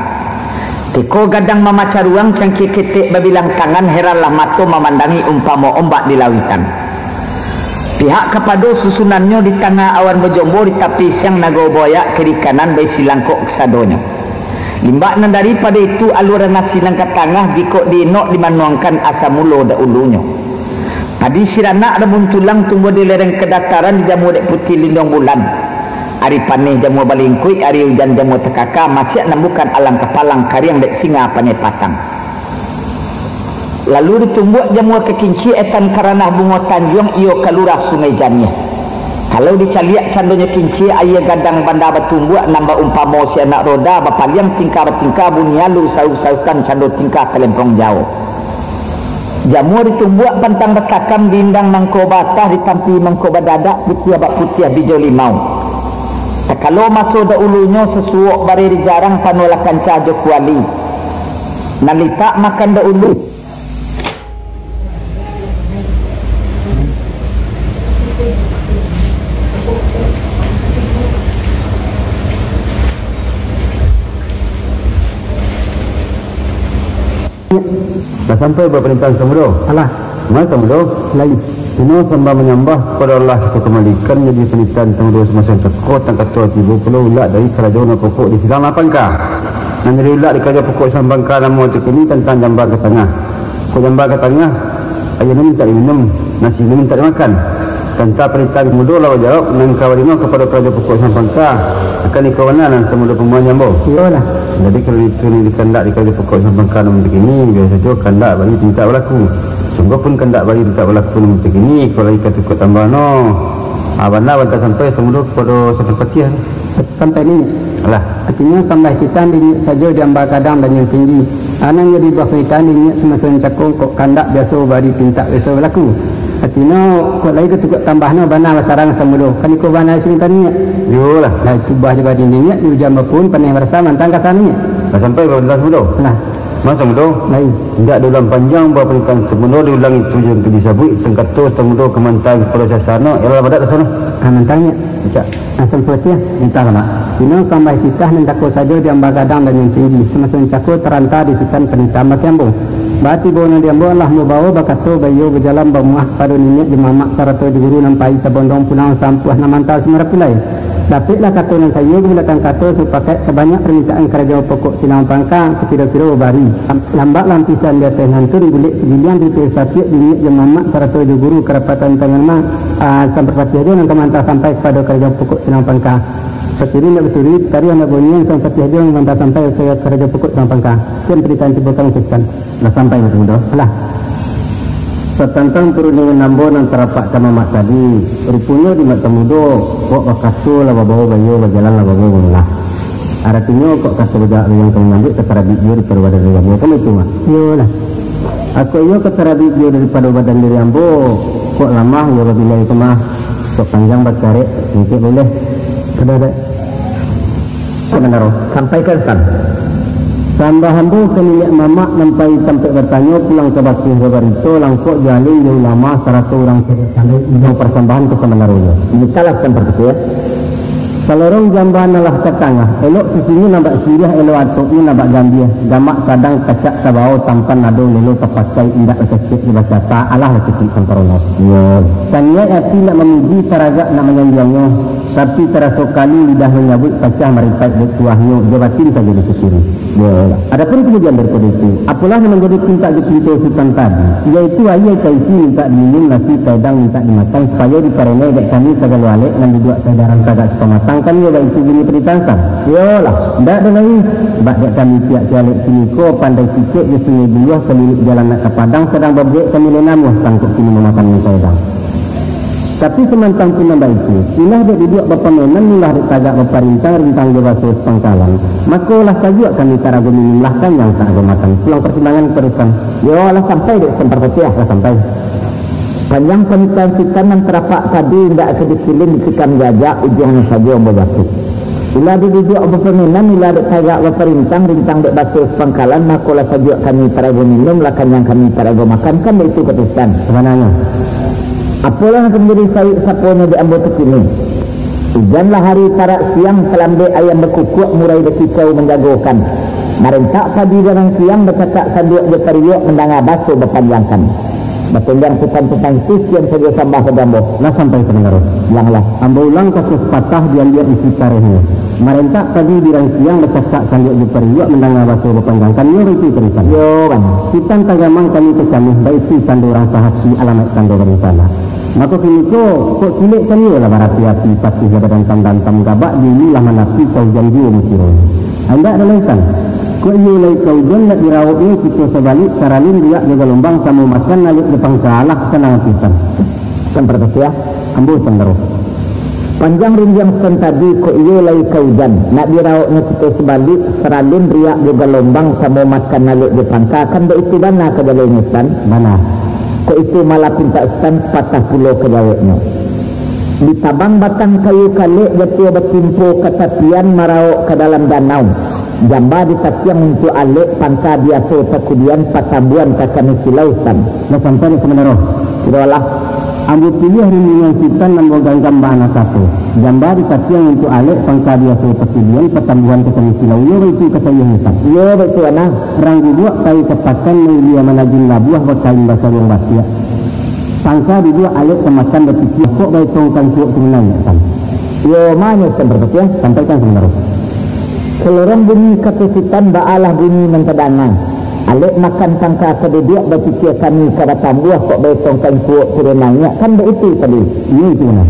Tiko gadang mamaca ruang, cangkia ketek babilang tangan, heranlah mato mamandangi umpamo ombak di lauitan. Pihak kapado susunannyo, di tangah awan bajombo, di tapi siang nago boyak, kiri kanan baisi langkok kasadonyo. Limbak nan daripado itu, aluran nasi nan ka tangah, jikok diinok dimanuangkan, asa mulo dahulunyo. Padi siranak rabun tulang, tumbuah di lereng kadataran, dijamu dek putiah lindong bulan. Ari paneh jamua balingkuik, ari ujan jamua takaka, masiak nan bukan alang kapalang, kariang dek singa paneh patang. Lalu ditumbuak jamua ka kincia, etan ka ranah bungo tanjuang, iyo ka lurah Sungai Janiah. Kalau dicaliak candonyo kincia, aia gadang banda batumbuak, nan baumpamo si anak roda, bapaliang tingkah batingkah, bunyi alu sauh-sautan, cando tingkah kalempong jao. Jamua ditumbuak pantang batakam, diindang mangko baatah, ditampi mangko badadak, putiah bak putiah bijo limau. Takalo maso dahulunyo, sasuok bareh di jarang, panuahlah kancah jo kuali. Nan litak makan daulu. Lah sampai baparintahan Samudo? Alah. Ma Samudo? Lai. Kini sambah manyambah kapado Allah, siko kamalikan jadi panitahan Samudo samaso nan cako, tang kato tibo pulo ulak dari karajo nan pokok di silang nan pangka. Nan jadi ulak di karajo pokok silang pangka namo tu kini tantang jamban ka tangah. Kok jamban ka tangah, aia nan mintak diminum, nasi nan mintak dimakan. Tantang panitahan Samudo lah bajawab, nan ka barino kapado karajo pokok silang pangka, akan iko bana nan Samudo pamuahan jo ambo. Iyolah. Jadi kalau itu nan dikandak di karajo pokok silang pangka namo tu kini, biaso sajo kandak bari pintak balaku. Sungguahpun kandak bari pintak balaku namo tu kini, kalau ika cukup tambah no. Ah, bana banta sampai Samudo kapado Sutan Patiah. Sampai ni. Alah. Artinyo, sambah titah di inyiak sajo di amba gadang dan nan tinggi. Anan jadi buah panitahan di inyiak samaso nan cako, kok kandak biaso bari pintak biaso balaku. Artinyo, kok lai ka cukup tambah no bana basarang Samudo. Kan iko bana isi pintak inyiak. Iyolah. Lah itu buah di bari inyiak, di ujan bapun paneh barasa mantang kasan inyiak. Lah sampai baparintahan Samudo? Lah. Ma Samudo? Lai. Indak diulang panjang baparintahan Samudo, diulang itu jo nan ka disabuik, tang kato Samudo ka mantang kapado sasano, iyolah badak ka sano. Ah, mantang inyiak. Cak. Asam putiah, entahlah, Mak. Kini sambah titah nan cako sajo di amba gadang dan nan tinggi, samaso nan cako taranta di Sutan Panitahan bak ambo. Batibo no di ambo, lah mambawo bakato baiyo bajalan bamuah kapado niniak jo mamak sarato jo guru nan pai sabondong pulang sampuah nan mantau si Marapulai. Dapeklah kato nan saiyo, bulekkan kato sapakaik, sabanyak parmintaan karajo pokok silang pangka, sakiro-kiro babari. Lam-, lambak lampisan di ateh nantun, bulek sagiliang pitih sapiak, niniak jo mamak sarato jo guru karapatan tangan ma, ah, Sutan Patiah jo nan ka mantau sampai kapado karajo pokok silang pangka. Sakiro indak baturi, tari anak bunyian Sutan Patiah jo nan ka mantau sampai ka karajo pokok silang pangka. Kian panitahan tibo kami, Sutan. Lah sampai, Mak Samudo? Alah. Satantang parundingan ambo nan tarapak ka mamak tadi, ruponyo di Mak Samudo, kok bakato lah babawo baiyo, bajalan lah babawo bamulah. Aratinyo, kok kato bajawek nan ka manyambuik ka tarabik juo daripado badan diri ambo, kan baitu, Mak? Iyolah. Kok iyo ka tarabik juo daripado badan diri ambo, kok lamah iyo babila itu mah, kok panjang bakarek, singkek buleh. Ado, ado. Sabandaro. Sampaikan, Sutan. Sambah ambo ka niniak mamak nan pai tampek batanyo, pulang ka bakeh babarito, langkok jo alim jo ulama, sarato urang cadiak pandai, indak parsambahan ka sabandaronyo. Mintalah, Sutan Parpatiah. Salorong jamban alah ka tangah, elok sisinyo nan bak siriah, elok atoknyo nan bak gambiah, gamak sadang kacak tabao, tampan ado lelo tapakai, indak bacacek jo bacata, alah lah cukuik samparono. Iyo. Saniaik ati nak mamuji, saragak nak manyanjuangnyo, tapi taraso kalu lidah manyabuik, pacah maripaik dek tuahnyo, jo batin sajo disyukuri. Iyolah. Adapun kamudian daripado itu, apolah nan manjadi pintak jo pinto Sutan tadi, yaitu aia ka isi mintak diminum, nasi ka edang mintak dimakan, supayo diparenai dek kami sagalo alek nan duduak saedaran tagak sapamatang, kan iyo baitu bunyi panitahan, Sutan? Iyolah. Ndak ado lai, bak dek kami pihak si alek kiniko, Pandai Sikek jo Sungai Buluah, salilik jalan nak ka Padang, sadang babuek kami lai namuah, sangkok kini mamakan mintak edang. Tapi samantang pun nan baitu, ulah dek duduak bapamenan, ulah dek tagak baparintang, rintang jo baso sapangkalan, mako lah sajuak kami tarago minum, lah kanyang tarago makan. Pulang parsimbangan ka Sutan. Iyo, lah sampai dek Sutan Parpatiah? Lah sampai. Panjang panitahan Sutan nan tarapak tadi, indak ka dikilin, ditikam jajak, ujuangnyo sajo ambo jatuah. Ulah dek duduak bapamenan, ulah dek tagak baparintang, rintang dek baso sapangkalan, mako lah sajuak kami tarago minum, lah kanyang kami tarago makan, kan baitu kato Sutan? Sabananyo. Apolah nan ka manjadi saik saponyo dek ambo tu kini? Ujan lah ari, parak siang, kalambek ayam bakukuak, murai bakicau manjagokan. Marentak padi di rang siang, bacakak sanduak jo pariuak, mandanga baso bapanjangkan. Batendiang Sutan tantang itu, sakian sajo sambah ka ambo. Lah sampai sabandaro? Ulanglah. Ambo ulang kato sapatah, diambiak isi tarehnyo. Marentak padi di rang siang, bacakak sanduak jo pariuak, mandanga baso bapanjangkan, iyo baitu kato Sutan? Iyo, kan. Sutan tagamang kami tacamuah, baitu tando urang sahati, alamaik tando barencana. Mako kiniko, kok kilek kan iyo lah barapi-api, patih lah badantam-dantam, gabak di ulu lah manapi, ka ujan juo musiro. Indak ado lai, Sutan. Kok iyo lai ka ujan, nak dirauknyo kito sabalik, saralin riak jo galombang, samo makan aluak jo pangka, alah sanang ati, Sutan. Sutan Parpatiah? Ambo Sutan Daro. Panjang rundiang Sutan tadi, kok iyo lai ka ujan, nak dirauknyo kito sabalik, saralin riak jo galombang, samo makan aluak jo pangka, kan baitu bana ka jalonyo, Sutan? Bana. Kok itu malah pintak Sutan, patah pulo ka jaweknyo. Ditabang batang kayu kalek, jatuah batimpo ka tapian, marauk ka dalam danau. Jamba dipatiang untuak alek, pangka biaso takudian, patambuan ka kami silau, Sutan. Lah sampai dek Sutan Mandaro? Sudah lah. Ambo piliah rindingan Sutan, ambo ganggam bak anak kato. Jamba dipatiang untuak alek, pangka biaso takudian, patambuan ka kami silau. Iyo baitu kasariahnyo, Sutan? Iyo baitu, Sutan. Rang guguak pai ka pakan, mailia manajun labuah, bakain basaruang batiak. Sangka duduak alek ka makan, bapikia, kok baetong kangkuak tu naiak, Sutan. Iyo, manyo Sutan Parpatiah? Sampaikan Sutan Mandaro. Salorong bunyi kato Sutan, baalah bunyi nan tadanga. Alek makan sangka ka duduak, bapikia kami ka batambuah, kok baetong kangkuak tu naiak, kan baitu tadi? Iyo, itu bana.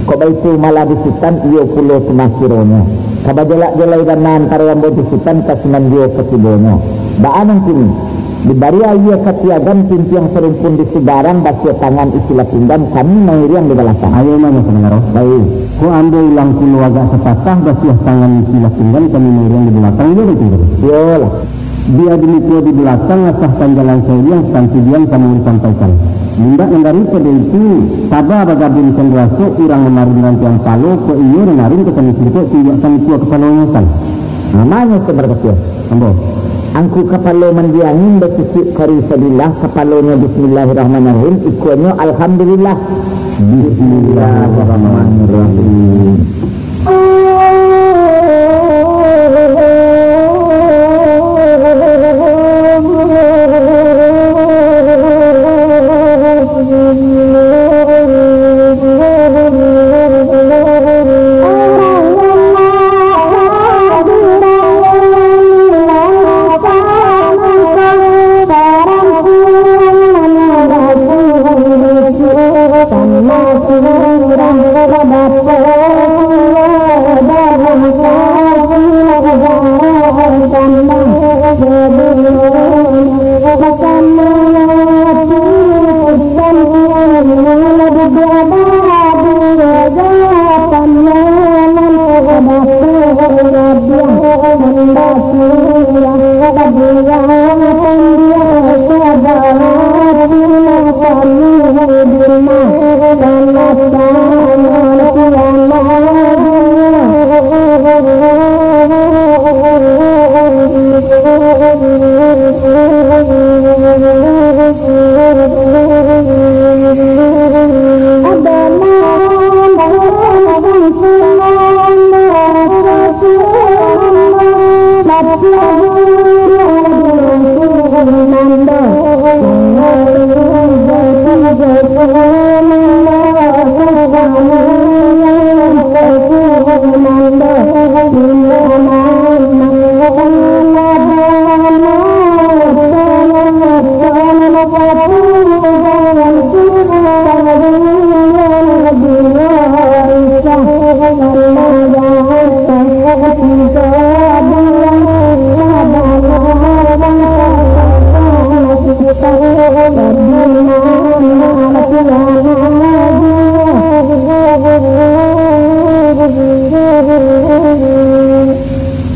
Kok baitu malah di Sutan, iyo pulo tu mah kironyo. Ka bajalak jalai bana antaro ambo jo Sutan, ka sinan juo ka tibonyo. Baa nan kini? Dibari aia ka tiagan, timpiang sarumpun di subarang, basuah tangan isilah pinggan, kami mairiang di balakang. Ayo, manyo Sutan Mandaro? Baik. Kok ambo ulang pulo agak sapatah, basuah tangan isilah pinggan, kami mairiang di balakang, iyo baitu? Iyolah. Bia di muko di balakang, asahkan jalan sairiang, santudian samo disampaikan. Indak nan daripado itu, saba bagabun sando asok, urang mamarin rantiang palo, kok iyo nan arun ka kami singkok, tunjuakkan ikua kapalonyo, Sutan. Namanyo Sutan Parpatiah? Ambo. Angku kapalo mandi angin, bacicik kari sabilah, kapalonyo Bismillahirrahmanirrahim, ikuanyo Alhamdulillah. Bismillahirrahmanirrahim.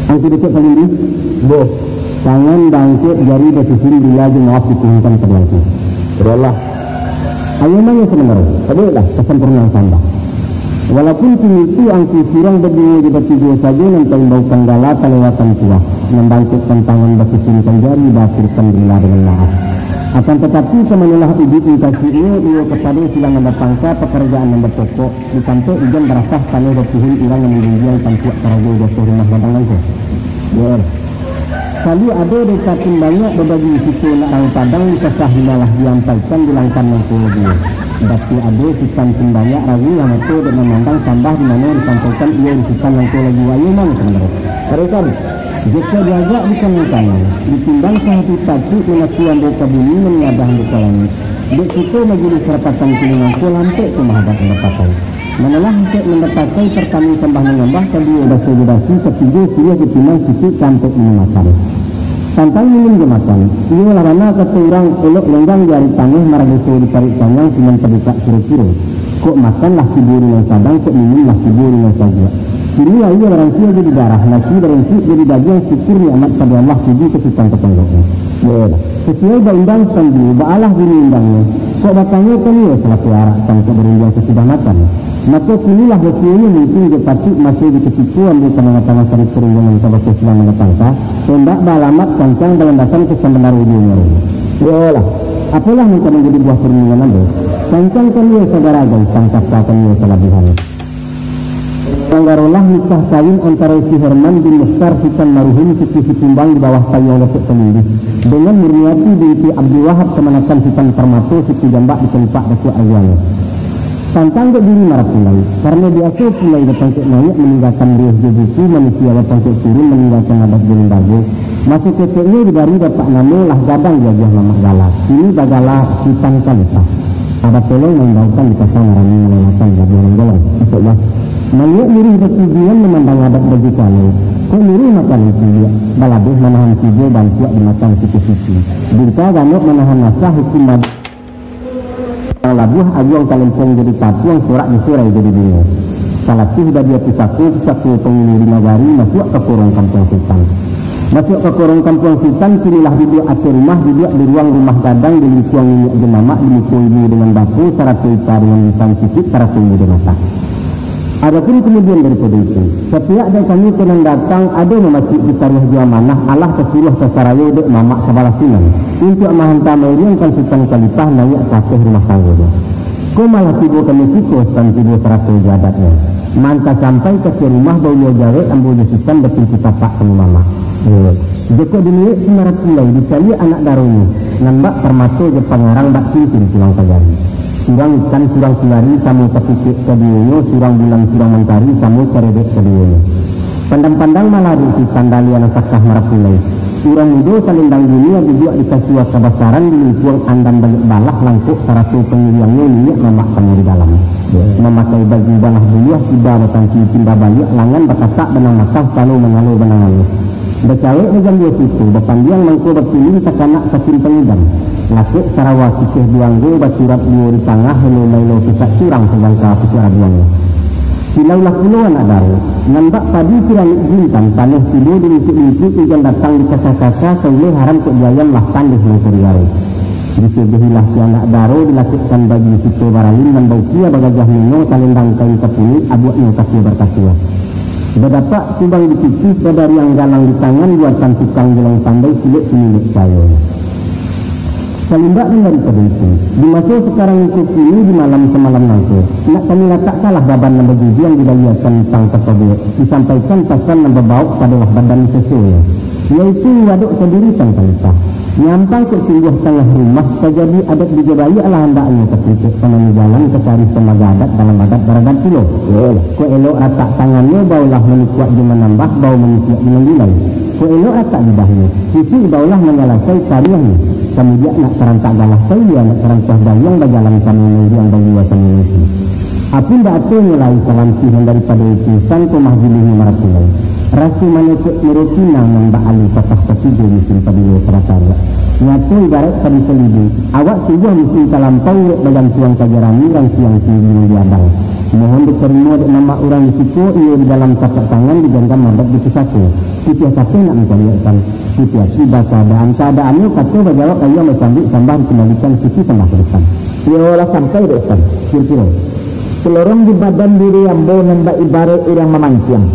Angku Datuak Palindih. Bo. Tangan baangkek, jari basusun, rila jo maaf dituhunkan pado Angku. Iyolah. Ayo manyo samanaro. Adolah. Kasampurnaan sambah. Walaupun kini tu Angku surang baduo jo batigo sajo nan taimbaukan gala kalewatan tuah, nan baangkekkan tangan, basusunkan jari, baaturkan rila dengan maaf. Akan tatapi, ka manolah ujuik mukasuiknyo, iyo kapado silang nan bapangka, pakarajaan nan bapokok, di tampek ujan barasah, tanah bapuhun, urang nan manjunjuang, tampuak karajo, jatuah rumah gadang nangko. Yo. Kalu ado deka pun banyak, babagi siko nak rang padang, dikasah malah diampaikan, di langkan nangko juo. Dapek ado sutan pun banyak, ragu lah mato dek mamandang, sambah di mano disampaikan, iyo di sutan nangko lagi. Ayo manyo samanaro. Taruihkan. Jikok diajak di kanang-kanang, ditimbang sahati patuik, manatu ambo ka bumi, manyadah ambo ka langik. Dek kito majelis rapatan kini nangko, lampek tu mahabat nan bapakai. Manolah ampek nan bapakai, partamo sambah manyambah, kaduo baso jo basi, katigo siriah jo timbang, sitiak kaampek minum makan. Tantang minum jo makan, iyolah bana kato urang, olok lenggang di ari tangah, maradoso di paruik panyang, sinan tabukak kiro-kiro. Kok makan lah tibo di nan sadang, kok minum lah tibo di nan sajuak. Kini aia barantiah jadi darah, nasi barantiah jadi dagiang, syukur nikmat pado Allah, puji ka Sutan ka tonggoknyo. Iyolah. Sasuai baundang Sutan Bulu, baalah bunyi undangnyo. Kok batanyo kan iyo salaku arak, tan kok barundiang sasudah makan. Mako kini lah basionyo mungkin jo patuik maso di kutiko ambo ka mangatangahkan parundiangan kabake silang mandatangka, indak baalamat kancang balandasan ka sabana ujunyo. Iyolah, apolah nan ka manjadi buah parundiangan ambo? Kancang kami sagaragai, tangkasa kami salabihan. Langgarolah nikah kawin antaro si Herman bin Mukhtar Sutan Maruhun suku Sikumbang di bawah payuang Datuak Kalimbih, dengan Murniati binti Abdul Wahab kamanakan Sutan Parmato suku Jambak di Kalipak Datuak Azuana. Tantang dek diri marapulai, karano biaso pulai bapangkek naiak maninggakan riuh jo buku, manusia bapangkek turun maninggakan adat jo limbago. Maso keteknyo dibari bapak namo, lah gadang diagiah mamak gala, kini bagala Sutan Kalipah. Ada polong maimbaukan di kasa marani malalakan labuah nan golong. Masuk bah. Maliek miruih batujuan mamandang adat baju kalo. Kok miruih makanan ciliak, balabuah manahan tigo bantuak dimakan siko-siko. Bingka ganok manahan nasah hukum bad- Labuah aguang kalempong jadi tapuang, sorak jo surai jadi bungo. Salatuih badia pusako, pusako pangulu di nagari, masuak ka korong kampuang sutan. Masuak ka korong kampuang sutan, kinilah duduak ateh rumah, duduak di ruang rumah gadang, di lingkuang niniak jo mamak, di muko ibu dengan bapo, sarato ita dengan lisan sisik, sarato inyo jo mata. Adapun kamudian daripado itu, satiok dek kami ko nan datang, ado mamasuak ditaruah jo amanah, alah tasuruah tasarayo dek mamak sabalah sinan, untuak mahanta mairiangkan Sutan Kalipah naiak ka ateh rumah tanggonyo. Ko malah tibo kami siko, Sutan tibo sarato jo adatnyo. Manta sampai ka ateh rumah, bauliau jawek ambo jo Sutan batumpu tapak samo mamak. Jokok diliek si marapulai, dicaliak anak daronyo, nan bak parmato jo pangarang, bak cincin tulang pagari. Surang ikan, surang kulari, samo tapukuak kaduonyo, surang bulan, surang mantari, samo caredek kaduonyo. Pandang-pandang malarik Sutan daliah nan sakah marapulai. Urang mudo salendang dunia duduak di kasua kabasaran, di lingkuang andam baliak balah, langkok sarato pangiriangnyo, niniak mamak samo di dalam. Mamakai baju balah buluah, tiba batanti timba baliak, langan bakatak banang makah, talo manyalo banang aluih. Bacawek bajambuah suto, bapandiang mangko bakulin, takanak sakin pangidam. Lakek sarawa kikeh duo anggo, baturap duo di tangah, helo maelo pusak surang, sajangka pucuak rabuangnyo. Silaulah pulo anak daro, nan bak padi siranik jintan, taneh tibo di lintuik-lintuik, ujan datang di kasa-kasa, sauleh haram kok di ayam, lah pandeh mangko di garo. Disuguhilah si anak daro, dilakekkan baju suto baralin, nan baukia bagajah mino, salendang kain kapunuik, abuaknyo kasia barkasuah. Badapak kubang di pitih, badariang galang di tangan, buatan tukang jolong pandai, silek pinilek cayo. Salimbak nan daripado itu, di maso sakarang iko kini, di malam samalam nangko, nak kami latak kalah baban nan bajujuang, dibaliakan utang tapabuek, disampaikan pasan nan babaok, padolah badan sesonyo, yaitu wadok sadiri Sutan Kalipah. Nyampang kok tumbuah tangah rumah, tajadi adat di Jabaliak, lah andaknyo ka pungkek, ka mano jalan, ka cari samaga adat, dalam adat baradat pulo. Kok elok ratak tangannyo, baolah manukuak jo manambah, bao manukuak jo manjulai. Kok elok ratak lidahnyo, sisik baolah manyalasai kariahnyo. Kamudiak nak tarantak galah sailia, nak tarantuah gayuang, bajalan samo mairiang, bayua samo maisi. Apun bak atonyo lai, salantiah nan daripado itu, sangko mah jilihnyo marapulai. Raso mano kok miro pinang, nan bak alu patah katigo, musim pabilo sabatariak. Nyato ibaraik padi salibu, awak tubuah musim talampau, urek bagantuang ka jarami, rantiang tinggi nan diadang. Mohon ditarimo dek mamak urang di siko, iyo di dalam tapak tangan, diganggam adat di pusako. Titiah sapai nak mancaliakkan. Titiah tibo kaadaan, kaadaannyo kato bajawab, ayuang basambuik, sambah dikambalikan, suci sambah ka Tuhan. Iyolah sampai dek Tuhan. Kiro-kiro. Salorong di badan diri ambo nan baibaraik urang mamanciang.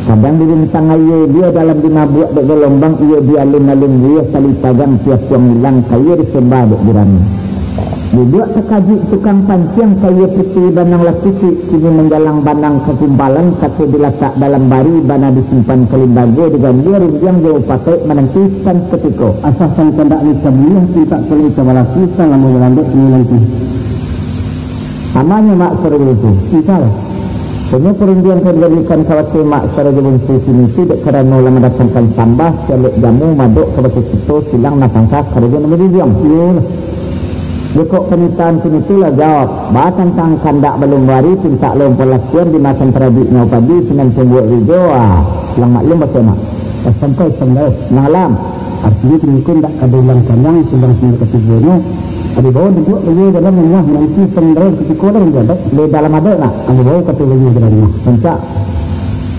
Kadang di rintang aia, dia dalam dimabuak dek galombang, iyo di alun-alun buya, sali pagang tiapuang ilang, kaia disembah dek gurami. Dibuek takajuik tukang panciang, kaia putiah banang lah pucuik, kini manjalang banang ka gumpalan, kato dilatak dalam bari, bana disimpan ka limbago, diganjua rundiang jo mupakaik, mananti Sutan katiko. Asa Sutan kandak lai ka buliah, pintak ka lai ka balaku, Sutan lamo jo lambek kini nanti. Amanyo, Mak, Sarajo Buntu. Misal, hanyo parundiang ka dijadikan kawateh, Mak, Sarajo Buntu kini tu, dek karano lah mandatangkan sambah, sialek jamu, madok kabake kito, silang nan pangka karajo nan bajujuang. Iyolah. Jikok panitahan kini tu lah jawab, ba tantang kandak balun bari, pintak lo palakuan, dimakan paradik nyau padi, sinan pun buek rijo, ah, silang maklum, bakeh, Mak. Eh, sampai, sampai. Malam. Artinyo, kini ko ndak ka baulang panjang, sudah sumber katigonyo. Ado bao duduak lagi dalam rumah, nanti sandal kutiko dalam jabat. Di dalam ado nak, ado bao kato lagi dalam rumah. Rancak.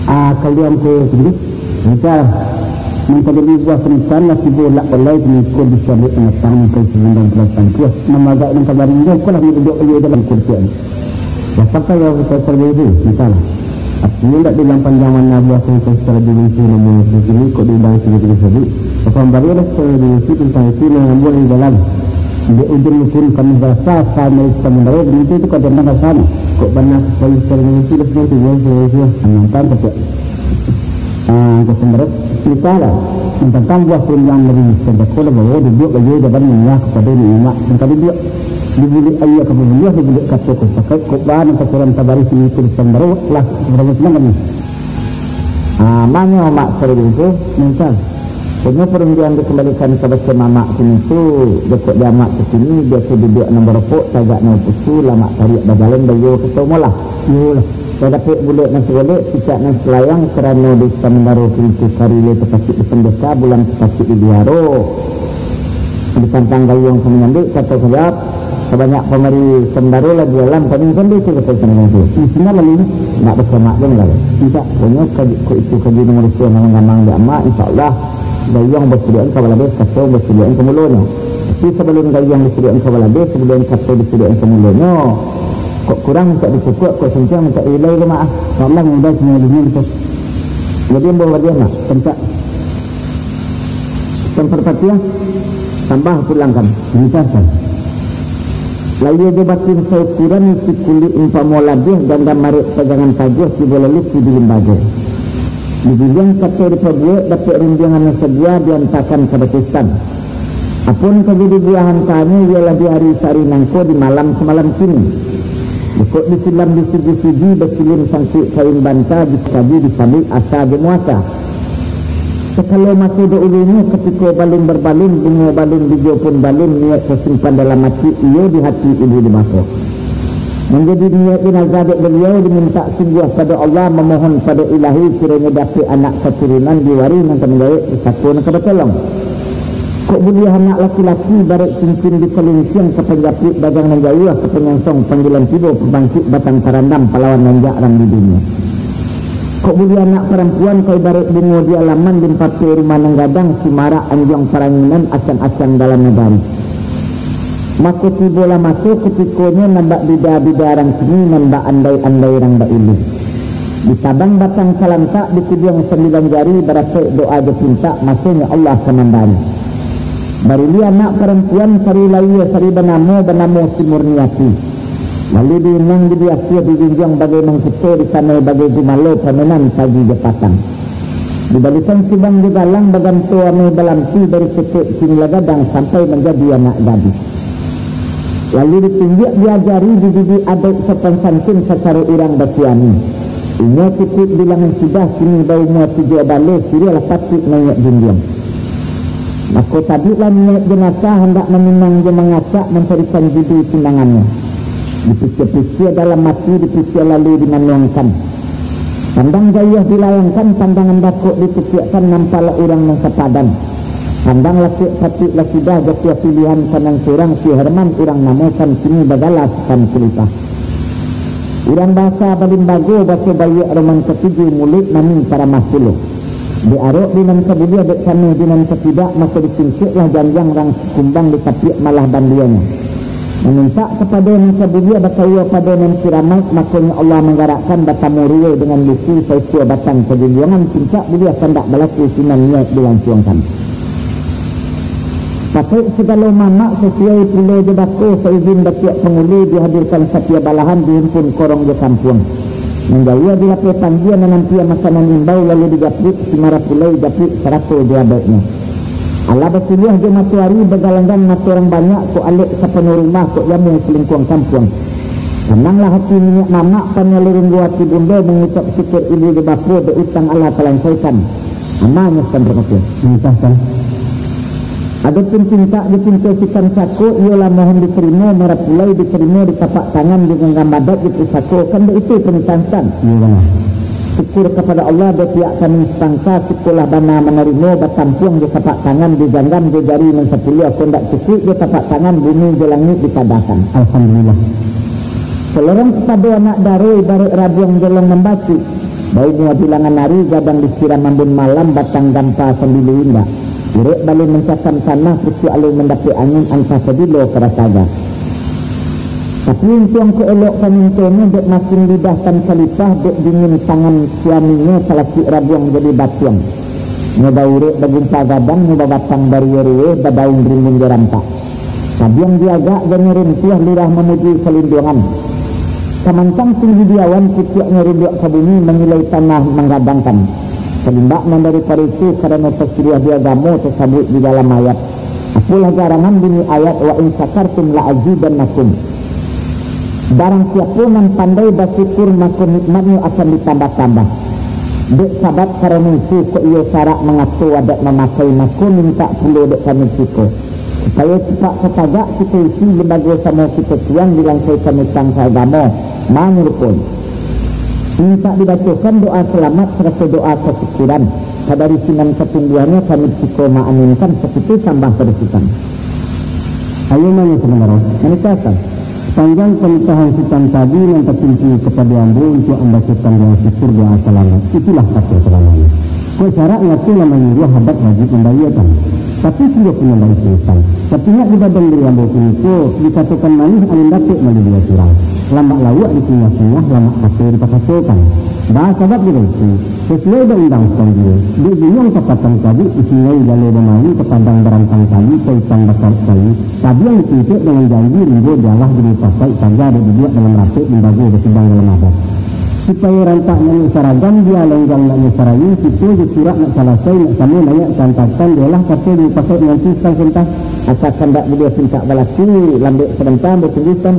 Ah, kalau angku sendiri, rancak. Mangkajadi buah pernikahan, lah tibo lak balai, kini ko disabuik matang, mangkai sumber belasan puas. Mamagak nan kabari, ko lah duduak lagi dalam kursi. Lah sampai awak kito sarado itu, entahlah. Artinyo, ndak diulang panjang mano buah tantang sarado itu, namun kini kok diundang tigo-tigo sajo. Bapahambarolah sarado itu tantang itu nan ambo nan di dalam. Di ujung pun kami barasa, asa dari Samudaro, baritu tu ka tantang rasanyo. Kok bana supayo sarado itu lah, nanti buah sarado itu lah. Mantap, kecek. Ah, Gosong Barok, ceritalah tantang buah perundiangan dari Sandako lah, bahwa duduak baiyo jaban manyarah kapado Mak Mamak nan ka duduak. Di bulek aia ka babuliah, di bulek kato ka bapakaik, kok baa nan takurang tabarih, sini tu Gosong Barok lah, baramo senang kami. Ah, manyo Mak Saribingku, minta. Kini perundiangan dikambalikan kabake Mamak kini tu, jokok di Amak tu kini, biaso duduak nan baropok, tagak nan bapusu, lamak tariak bajalan, baiyo kato molah. Iyolah. Sadapek bulek nan sagolek, cicak nan salayang, karano di Samudaro pintu kari lai tapacik di pandeka, bulan tapacik di biaro. Ditantang gayuang ka manyambik, kato ka jawab, sabanyak pamari Samudaro lah di dalam, kami kan di situ, kato Samudaro tu. Di sini lalu ni? Nak basamak je lah. Tidak. Pokoknyo, kaji, ko itu kaji nan manusia nan gamang di Amak, insya Allah, gayuang basirikan ka balabeh, kato basirikan ka mulonyo. Tapi sabalun gayuang basirikan ka balabeh, sabalun kato basirikan ka mulonyo, kok kurang mintak dipukuak, kok santiang mintak ilai ko, Mak, ah. Insya Allah, mudah semua dunia bisa. Jadi, ambo balian, Mak, kencak. Samparpatiah, tambah pulang kan. Minta, kan. Layia jo batin saukuran, isi kulik umpamo labiah, ganda marek pajangan taguah, tibo lalu ki di limbago. Digiliang kato dipabuek, dapek rundiangan nan sadia, diantakan ka batusan. Apo nan ka jadi buah antahanyo, iyolah di ari sahari nangko, di malam samalam kini. Jokok disilam disuji-suji, basilin sangkuik kain banta, dikaji disabuik asa jo muasa. Sakalo maso daulunyo, katiko balun barbalun, bungo balun, bijo pun balun, niaik tasimpan dalam ati, iyo di hati ibu di bako. Manjadi niaik jenazah dek baliau, dimintak sungguah pado Allah, mamohon pado Ilahi, kironyo dapek anak katurunan, di warih nan ka manjawek, pusako nan ka batolong. Kok buliah anak laki-laki, ibarat cincin di kalunsiang, ka panjapuik bajang nan jauah, ka panyongsong panggilan tibo, pambangkik batang tarandam, palawan nan jarang di dunia. Kok buliah anak parampuan, ka ibarat bungo di alaman, limpape rumah nan gadang, simarak anjuang paranginan, acang-acang dalam nagari. Mako tibolah maso kutikonyo, nan bak bida-bida rang kini, nan bak andai-andai rang bak ilu. Ditabang batang salantak, dikudiang sambilan jari, barakaik doa jo pintak, masonyo Allah ka mambari. Barulih anak parampuan, sari lahia, sari banamo, banamo si Murniati. Lalu diunang, dibiasiah, dijunjuang bagai mangkuto, disanai bagai gumalo, pamenan pagi jo patang. Dibalikan subang jo galang, baganto ameh balampi, dari ketek sinilah gadang, sampai manjadi anak gadih. Lalu ditunjuak, diajari, dididik adaik sopan santun, sacaro urang basiani. Inyo cukuik bilangan sudah, kini baumua tujuah baleh, siriahlah patuik naiak junjuang. Mako, tabiklah niaik jenazah, handak maminang jo mangasak, mancarikan judul timbangannyo. Dipikia-pikia dalam ati, dipikia lalu dimanuangkan. Pandang jauah dilayangkan, pandangan dakek ditukiakkan, nampaklah urang nan sapadan. Pandang lakek patuik lah sudah, jatuah pilihan ka nan surang, si Herman urang namokan, kini bagala Sutan Kulitah. Urang basa balimbago, baso baiak roman katuju, muluik manih paramah pulo. Diarok di nan ka buliah, dek kanai di nan ka tidak, mako disingkeklah janjang rang kumbang, ditapiak malah bandianyo. Mamintak kapado nan ka buliah, batawa pado nan kiramaik, makonyo Allah manggarakkan, batamu ruwai dengan luku, saikua batang kajunjuangan, pincak buliah kandak balaku, sinan niaik dilansuangkan. Pakaik sagalo mamak, sasuai pulo jo bako, saizin batiak pangulu, dihadirkan sapia balahan, dihimpun korong jo kampuang. Manjauah di lapeh panggia, manampia makanan imbau, lalu dijapuik, simarah pulai japuik, sarato jo adaiknyo. Alah basuluah jo matoari, bagalanggang mato urang banyak, kok alek sapanuah rumah, kok jamu salingkuang kampuang. Sananglah hati niniak mamak, panyalurung buah hati bundo, mangucap syukur ibu jo bapo, dek utang alah talansaikan. Amanyo Sutan Parpatiah. Minta, Sutan. Adopun pintak jo pinto Sutan Sako, iyolah mohon ditarimo, marapulai ditarimo, ditapak tangan, diganggam adat jo pusako, kan baitu panitahan, Sutan. Iyo, bana. Syukur kapado Allah, dek pihak kami sapangka, syukurlah bana manarimo, batampuang jo tapak tangan, diganggam jo jari nan sapuluah, kok ndak cukuik jo tapak tangan, bumi jo langik dipadahkan. Alhamdulillah. Salorong kapado anak daro, ibarat rabuang jolong mambasuah. Baumua bilangan ari, gadang disiram ambun malam, batang gampa sambilu indak. Irek baleh mancakam tanah, pucuak alun mandapek angin, antah pabilo ka bataga. Tapi untuang ka elok pamintonyo, dek masin lidah Tan Khalifah, dek dingin tangan suaminyo, salakik rabuang jadi batuang. Nyo baurek bagumpa gadang, nyo babatang barueh-rueh, badaun rimbun jo rampak. Tabiang diagak, janyo runtuah, lurah mamuji salinduangan. Samantang tinggi di awan, pucuaknyo runduak ka bumi, mangilai tanah manggadangkan. Salimbak nan daripado itu, karano tasiriah di agamo, tasabuik di dalam ayat. Apolah garangan bunyi ayat, "Wa in syakartum la azidannakum." Barang siapo nan pandai basyukur, mako nikmatnyo akan ditambah-tambah. Dek sabab karano itu, kok iyo syarak mangato adat mamakai, mako mintak pulo dek kami siko, supayo cipak ka tagak kito isi lembago samo kito tuan di langkah kami tangka agamo, manurut poin. Mintak dibacokan doa salamat sarato doa kasyukuran. Sadari sinan katumbuahannyo, kami siko maaminkan, sakito sambah pado Sutan. Ayo, mano sabanarnyo? Manikahkan. Sapanjang panitahan Sutan tadi nan tatumpu kapado ambo untuak ambacokan doa syukur, doa salamaik, itulah kato sabananyo. Kok syarak ngato lah manyuruah adat wajib mambayiekan. Tapi sungguah pun ambo Sutan, sapihak di badan diri ambo kiniko dikatokan manih alun dapek malibia surang. Lamak lauak dikunyah-kunyah, lamak kato dipakatokan. Ba sabab dek itu, sasuai dek undang Sutan juo, dek gunuang tapatang kabuik, di sungai galo bamain, ka padang barantang tali, ka ikan bakarik kayu, tabiang dituntuak dengan janji, rimbo dialah, dimupakaik paja dek dibuek dalam rapek, limbago basidang dalam adat. Supayo rantak nak nyo saragam, bia lenggang nak nyo sarayu, kito jo surak nak salasai, nak samo banyak kaantakan, dialah kato dimupakaik manti Sutan Sentah. Asa kandak baliau pintak balaku, lambek sabanta, ambo tunggu Sutan.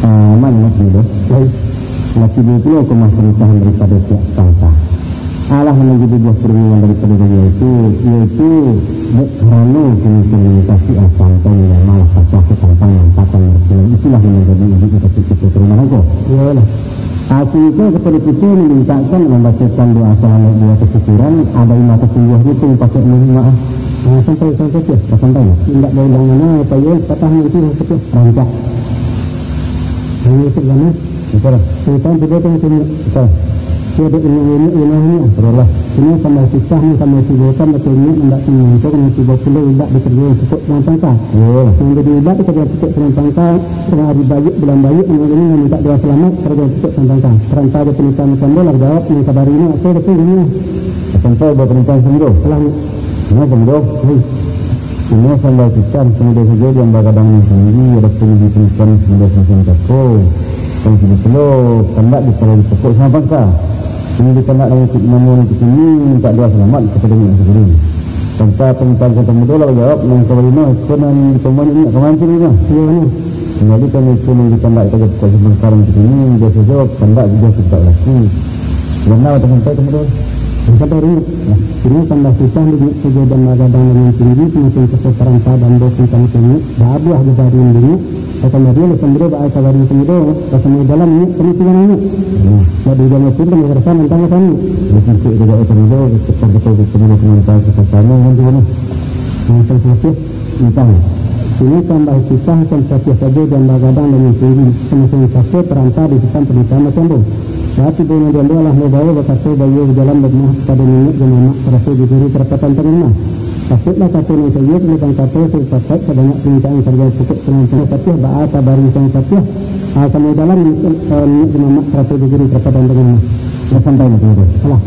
Ah, mano laki tu? Baik. Laki dia pulo kemah panitahan daripado pihak Sutan Sentah. Alah nan manjadi buah parandiangan daripado baliau tu, yaitu dek karano kini komunikasi asampaian malah patuah ka tampang nan patang, itulah nan manjadi iduik di kacik kito tu rumah angko. Iyolah. Aku iko kapado kito mamintakkan mambacokan doa salamaik, doa kasyukuran, ado iman kasungguah tu pakai mohon maaf. Ah, santai, santai, santai. Santai. Indak baulang mano, apa yo, patah nanti, santai. Rancak. Ini tu, Bang, eh. Itulah. Sultan sudah tu macam ni. Itulah. Dia ada ilmu-ilmu, ilmu-ilmu. Itulah. Ini sama susah ni, sama sibuk kan, macam ni, indak senang. Kau kena cuba pula, indak dikerjain cukup dengan tangka. Yo. Yang jadi indak dikerjain cukup dengan tangka, tengah hari baik, bulan baik, yang ini minta doa selamat, kerja cukup dengan tangka. Perantara penitah macam bola, jawab, yang sabar ini, apa betul ini? Sampai buat penitah sendiri. Alah. Ini sendiri. Hmm. Ino sambah Sutan, samudah sajo diambagadang nan tinggi, adopun di pangkuan samudah samasin tako. Kan kini pulo, kandak dipalai pokok sama pangka. Kini dikandak nan ikut namun kini, mintak doa salamaik kapado minyak saguru. Tanpa pangka ka tamudo lah bajawab, nan ka barino, iko nan dipambanyak minyak ka mancin tu. Iyo, bana. Kambali kami iko nan dikandak ka pokok sama pangka nan kini, biaso jo kandak jo pintak laku. Bana, sampai tamudo. Sampai rindu. Nah, kini tambah susah, bingik sajo diambagadang nan tinggi, samakin kaso parantah, dambo pun kami tengok, babuah jo baru bingik, Kata Maria, lah sambiro baa kabari sambiro, basamo dalam minyak, kami tinggal minyak. Nah, jadi jangan pun kami rasa nantang kami. Di sisi tidak ada pemilu, kita betul-betul pemilu sementara kita sama dengan dia, nah. Langsung selesai, entah. Kini tambah susah, kan sapiah sajo diambagadang nan tinggi, samakin kaso parantah di sitan pernikahan macam tu. Saat tibo nan diambo lah mau bawa bakaso bayo di dalam rumah kapado niniak jo mamak, sarato jo guru parapatan pangurumah. Patuiklah kato nan saiyo, tantang kato sing pakai sabanyak pintaan sarjana cukuik pangampun sapiah baa kabari sang sapiah, ah, samo dalam, eh, niniak jo mamak, sarato jo guru parapatan pangurumah. Lah sampai lah tu. Alah.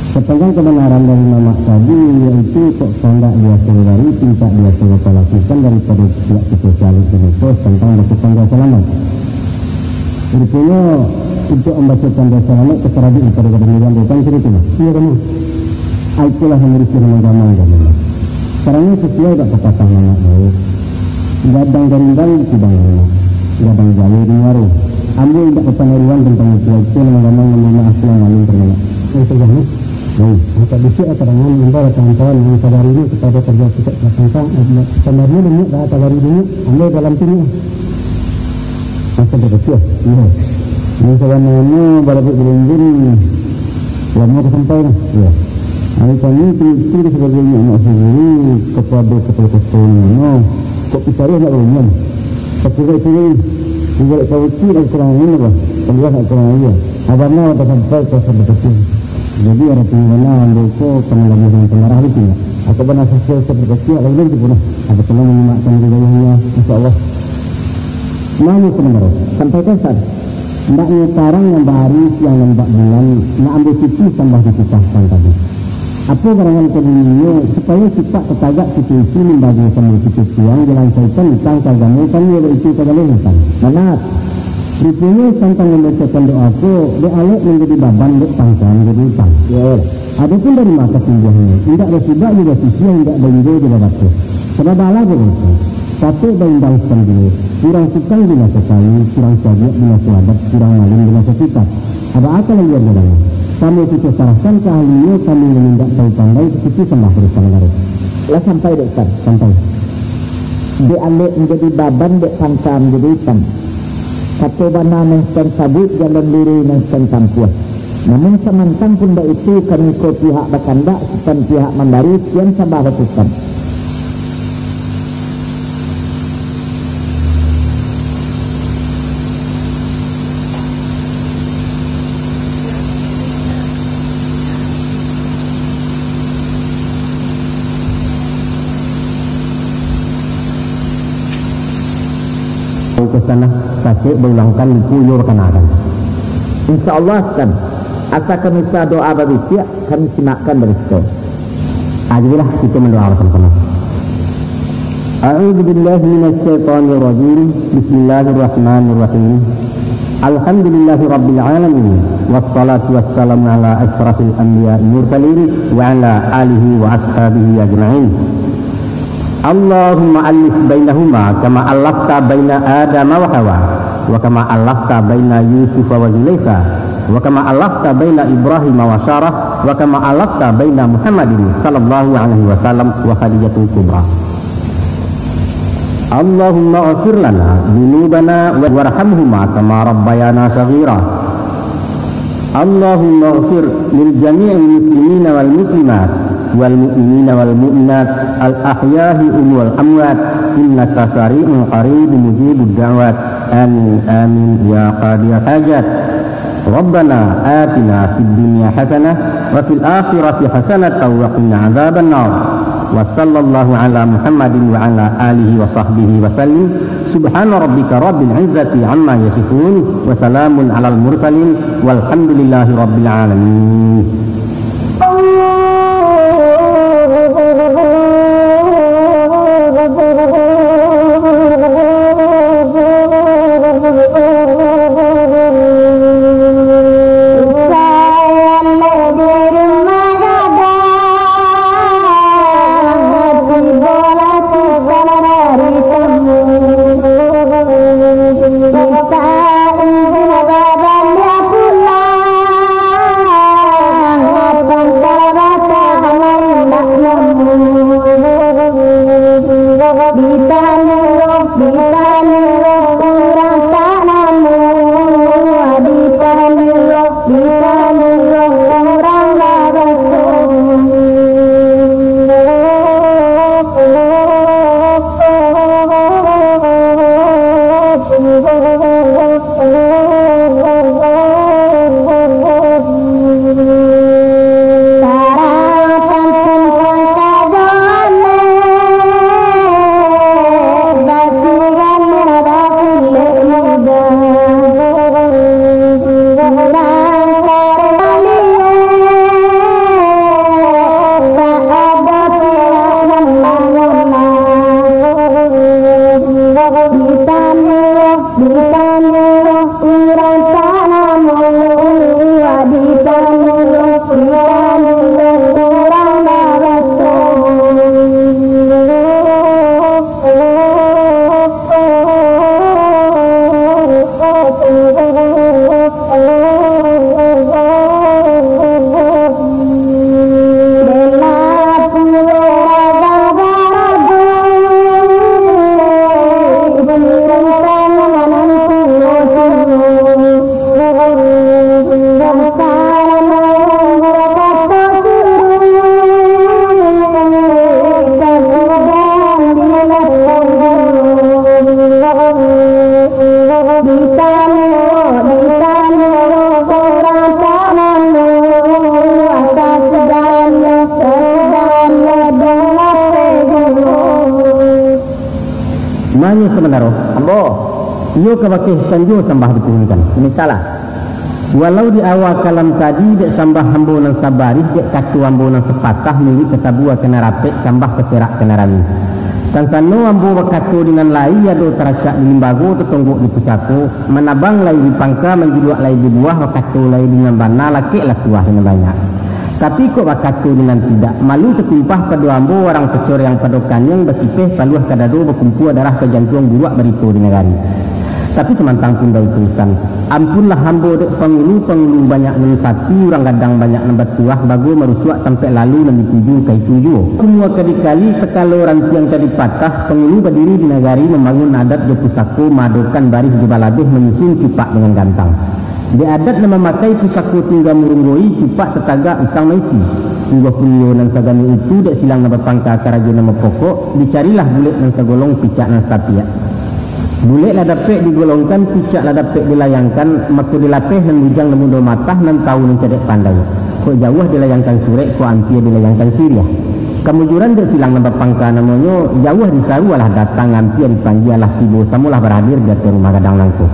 Sapanjang kabanaran dari mamak tadi, yaitu kok kandak biaso dari, pintak biaso bapalakukan daripado pihak kito saluik di Lukos tantang baso tangga salamaik. Ruponyo, untuak mambacokan doa salamaik, tasarah dek daripada badan diri ambo, kan, sudah tu, Mas? Iyo, bana. Ai, itulah nan harus digamang-gamang, kan, Mas. Karano sasuai dek papatah mamak dulu. Gadang garimbang di kidang anak, gadang jayo di muaro. Ambo indak bapanaruan tantang itu, itu nan gamang, ambo maaf lah, malum, kan, Mas. Itu, kan, Mas? Hmm. Angkek bisuak ka dangan, ambo lah kawan-kawan nan sadari ini kita ada kerja sikit belakang, eh, kambali dunia, dah sadari dunia, ambo dalam sini. Masa berkecil, iya. Yang sabananyo barabuik balunjun, lamo ka sampai lah. Iya. Ari kami itu sebagai anak sendiri kepada kepala kosong, no. Kok kita nak balunjun? Tapi baik sini, ibarat kau itu nak kurang ini lah. Keluar nak kurang iya. Abang nak sampai ke sampai kecil. Jadi, arati bana ambo ko kana lagi dengan pemarah itu, ya. Atau bana sosial seperti kecil, lain lagi pun lah. Apa kena menyimakkan budayanya, insya Allah. Mano sabananyo? Sampaikan, Ustaz. Ndaknyo tarang nan bahari, siang nan bak bulan, nak ambo cuti sambah dipisahkan tadi. Apo garangan ka buminyo, supayo sipak tatagak kito isi limbago samo kito tuang, jalan syaitan utang ka agamo, kami elok itu ka jaleh utang. Manat. Ruponyo tantang mambacokan doa ko, dek alek manjadi baban, dek pangka manjadi utang. Yo. Adopun dari ma ka tumbuahnyo, indak basibak jo basisiah, indak bainggo jo babatuah. Sabab alah jo bangsa, satok baimbang sandiri, kurang tukang di maso kayu, kurang cabiak di maso adat, kurang malin di maso kitab. Ado akal liar jo bana. Samo kito sarahkan ka ahlinyo, kami nan indak tahu pandai, sasiki sambah taruih ka nagari. Lah sampai dek Ustaz? Sampai. Dek alek manjadi baban, dek pangka manjadi utang. Kato bana nan sutan sabuik, jalan luruih nan sutan tampuah. Namun samantang pun baitu, kami ko pihak bakandak, sutan pihak mambari, sian sambah basutan. Ka sana, sacek baulangkan, lupo iyo bakanakan. Insya Allah, Sutan. Asa kami sa doa babisiak, kami simakkan barito. Ah, jadilah kito mandoa basamo-samo. A'udzubillahi minasyaitonirrajim. Bismillahirrahmanirrahim. Alhamdulillahirabbil alamin. Wassalatu wassalamu ala asyrafil anbiya'i mursalin wa ala alihi wa ashabihi ajma'in. Allahumma allif bainahuma kama allafta baina Adama wa Hawa, wa kama allafta baina Yusufa wa Zulaikha, wa kama allafta baina Ibrahima wa Sarah, wa kama allafta baina Muhammadin sallallahu alaihi wasallam wa Khadijatul Kubra. Allahumma ghfir lana dzunubana warhamhuma kama rabbayana shaghira. Allahumma ghfir lil jami'il muslimina wal muslimat, wal mu'minina wal mu'minat, al ahya'i wal amwat, innaka sami'un qaribun mujibud da'wat. Amin, amin, ya qadiyal hajat. Rabbana atina fid dunya hasanah, wa fil akhirati hasanatan, wa qina adzabannar. Wa sallallahu ala Muhammadin wa ala alihi wa sahbihi wa sallim. Subhana rabbika rabbil izzati amma yasifun, wa salamun alal mursalin, walhamdulillahi rabbil alamin. Manyo sabananyo. Ambo. Iyo kabakeh sanjo sambah dipuhunkan. Misallah, walau di awa kalam tadi dek sambah ambo nan sabarih, dek kato ambo nan sapatah, milik ka sabua ka nan rapek, sambah ka perak ka nan rami. Sansano ambo bakato di nan lai, ado taracak di limbago, tatonggok di pusako, manabang lai di pangka, manjuluak lai di buah, bakato lai di nan bana, lakeklah tuah di nan banyak. Tapi kok bakato di nan tidak, malu tatumpah pado ambo, warang tacoreang pado kaniang, basipeh paluah ka dado, bakumpua darah ka jantuang, buruak barito di nagari. Tapi samantang pun baitu, Sutan, ampunlah ambo dek pangulu, pangulu banyak nan sati, urang gadang banyak nan batuah, bago marusuak tampek lalu, nan dituju ka itu juo. Kumua ka dikali, sakalo rantiang ka dipatah, pangulu badiri di nagari, mambangun adat jo pusako, maadokan barih jo balabeh, manyusun cupak dengan gantang. Dek adat nan mamakai pusako tungga murunggoi, cupak tatagak utang maisi. Sungguahpun iyo nan sagano itu, dek silang nan bapangka, karajo nan bapokok, dicarilah bulek nan sagolong, picak nan satapiak. Bulek lah dapek digolongkan, picak lah dapek dilayangkan, mako dilapeh nan bujang nan mudo matah, nan tawu nan cadiak pandai. Kok jauah dilayangkan surek, kok ampia dilayangkan siriah. Kamujuran dek silang nan bapangka namonyo, jauah disaru alah datang, ampia dipangia alah tibo, samolah baradir di ateh rumah gadang nangko.